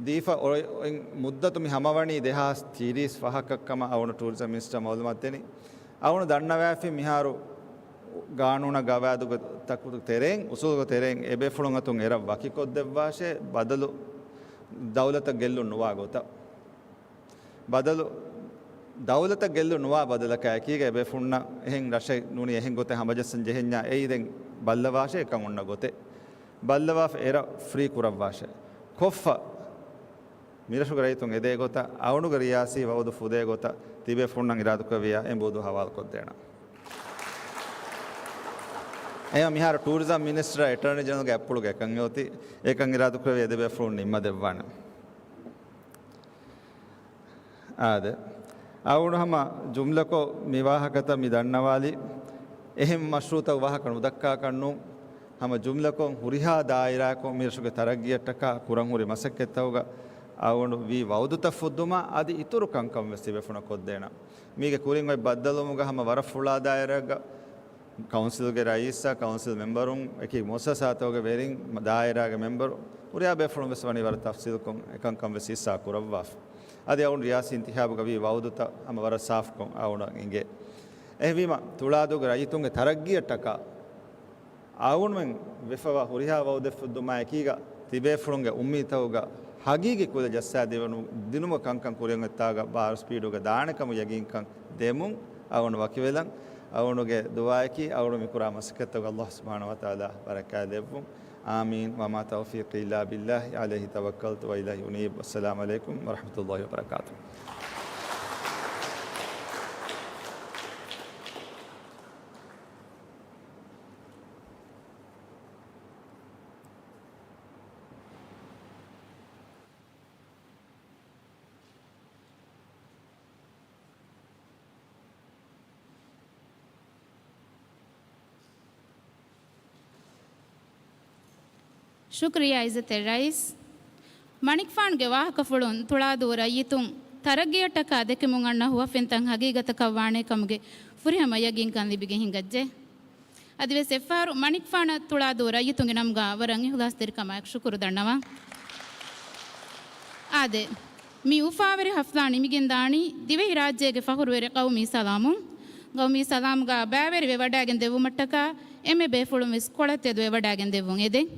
ދީފަ އޮތް މުއްދަތު މި ހަމަވަނީ ދެހާސް ތިރީސް ފަހަކަށް ކަމަށް އަޅުގަނޑު ޓޫރިޒަމް މިނިސްޓަރ މައުލޫމާތު ދެނީ. އަޅުގަނޑު ދަންނަވައިފި މިހާރު ގާނޫނާ ގަވާއިދުގެ ތަކުގެ ތެރެއިން، އުސޫލުގެ ތެރެއިން އެބޭފުޅުން އަތުން އެރަށް ވަކިކޮށްދެއްވާށޭ، ބަދަލު ދައުލަތަށް ގެއްލުން ނުވާ ގޮތަށް. ބަދަލު، ދައުލަތަށް ގެއްލުން ނުވާ ބަދަލަކާ އެކީގަ އެބޭފުޅުންނަށް އެހެން ރަށެއް ނޫނީ އެހެން ގޮތެއް ހަމަޖައްސަން ޖެހެންޏާ އެއީ ދެން ބައްލަވާށޭ އެކަން އޮންނަ ގޮތެއް. ބައްލަވާފަ އެރަށް ފްރީ ކުރައްވާށޭ. ކޮށްފަ މިރަށުގެ ރައްޔިތުން އެދޭ ގޮތަށް، އަޅުގަނޑުގެ ރިޔާސީ ވައުދު ފުދޭ ގޮތަށް ތިބޭފުޅުންނަށް އިރާދަކުރެއްވިއްޔާ އެނބޫދު ހަވާލުކޮށްދޭނަން. އެހެން މިހާރު ޓޫރިޒަމް މިނިސްޓަރ އެޓަރނީ ޖެނެރަލްގެ އަތްޕުޅުގަ އެކަން އޮތީ، އެކަން އިރާދަކުރެއްވިއްޔާ ދެބޭފުޅުން ނިންމަދެއްވާނެ. އާދެ، އަޅުގަނޑު ހަމަ ޖުމްލަކޮށް މި ވާހަކަތައް މި ދަންނަވާލީ، އެހެން މަޝްރޫއުތައް ވާހަކަ ނުދައްކާކަށް ނޫން، ހަމަ ޖުމްލަކޮށް ހުރިހާ ދާއިރާއަކުން މިރަށުގެ ތަރައްގީއަށްޓަކާ ކުރަން ހުރި މަސައްކަތްތަކުގަ އަޅުގަނޑު ވީ ވައުދުތައް ފުއްދުމާ އަދި އިތުރު ކަންކަން ވެސް ތިބޭފުޅުންނަށް ކޮށްދޭނަން. މީގެ ކުރިން އޮތް ބައްދަލުވުމުގަ ހަމަ ވަރަށް ފުޅާ ދާއިރާއަކަށް ކައުންސިލްގެ ރައީސާ، ކައުންސިލް މެމްބަރުން، އެކި މުއައްސަސާތަކުގެ ވެރިން، ދާއިރާގެ މެމްބަރު، ހުރިހާ ބޭފުޅުން ވެސް ވަނީ ވަރަށް ތަފްސީލުކޮށް އެކަންކަން ވެސް ހިއްސާ ކުރައްވާފަ. އަދި އަޅުގަނޑު ރިޔާސީ އިންތިހާބުގަ ވީ ވައުދުތައް ހަމަ ވަރަށް ސާފުކޮށް އަޅުގަނޑަށް އިނގޭ. އެހެންވީމަ، ތުޅާދޫގެ ރައްޔިތުންގެ ތަރައްގީއަށްޓަކާ އަޅުގަނޑުމެން ވެފަވާ ހުރިހާ ވައުދެއް ފުއްދުމާ އެކީގަ، ތިބޭފުޅުންގެ އުއްމީދުތަކުގަ ހަގީގީ ކުލަ ޖައްސާދިނު-، ދިނުމަށް ކަންކަން ކުރިއަށް އޮތްތާގަ ބާރު ސްޕީޑުގަ ދާނެ ކަމަށް ޔަގީންކަން ދެމުން އަޅުގަނޑު ވަކިވެލަން. އަޅުގަނޑުގެ ދުޢާއަކީ އަޅުގަނޑު މިކުރާ މަސައްކަތްތަކުގަ ﷲ ސުބްޙާނަހޫ ވަތަޢާލާ ބަރަކާތް ދެއްވުން. އާމީން. وما توفيقي إلا بالله عليه توكلت وإليه أنيب. والسلام عليكم ورحمة الله وبركاته. ޝުކުރިއްޔާ އިއްޒަތްތެރި ރައީސް. މަނިކުފާނުގެ ވާހަކަފުޅުން ތުޅާދޫ ރައްޔިތުން ތަރައްގީއަށްޓަކާ ދެކެމުން އަންނަ ހުވަފެންތައް ހަގީގަތަކަށް ވާނޭ ކަމުގެ ފުރިހަމަ ޔަގީންކަން ލިބިގެން ހިނގައްޖެ. އަދިވެސް އެއްފަހަރު މަނިކުފާނަށް ތުޅާދޫ ރައްޔިތުންގެ ނަމުގަ ވަރަށް އިހުލާސްތެރިކަމާއެކު ޝުކުރު ދަންނަވަން. އާދެ، މި އުފާވެރި ހަފްލާ ނިމިގެންދާނީ ދިވެހިރާއްޖޭގެ ފަޚުރުވެރި ޤައުމީ ސަލާމުން. ޤައުމީ ސަލާމްގަ ބައިވެރިވެ ވަޑައިގެން ދެއްވުމަށްޓަކާ އެންމެ ބޭފުޅުން ވެސް ކޮޅަށް ތެދުވެ ވަޑައިގެން ދެއްވުން އެދެން.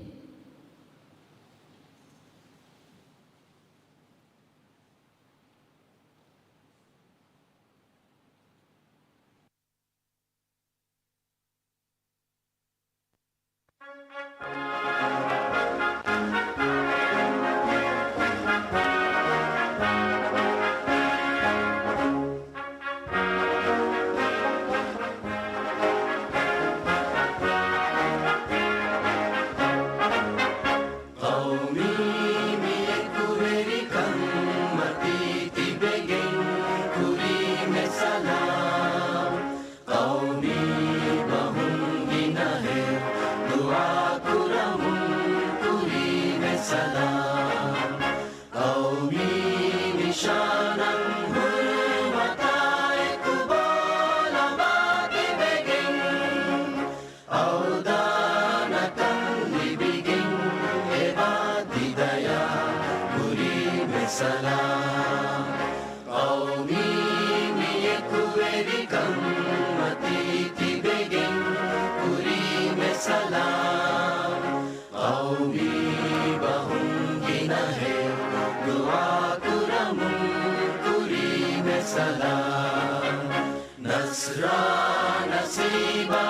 ޤައުމީ މި އެކުވެރިކަން މަތީ ތިބެގެން ކުރީމެ ސަލާމް. ޤައުމީ ބަހުން ގިނަހެއް ދުޢާ ކުރަމުން ކުރީމެ ސަލާމް. ޤައުމީ ނިޝާނަށް ހުރުމަތާ އެކު ބޯލަމާ ތިބެގެން އަވަދާނަކަން ލިބިގެން އެބާ ތިދަޔާ ކުރީމެ ސަލާމް. ޤައުމީ މި އެކުވެރިކަން މަތީ ތިބެގެން ކުރީމެ ސަލާމް. ޤައުމީ ބަހުން ގިނަހެއް ދުޢާ ކުރަމުން ކުރީމެ ސަލާމް. ނަޞްރާ ނަސީބާ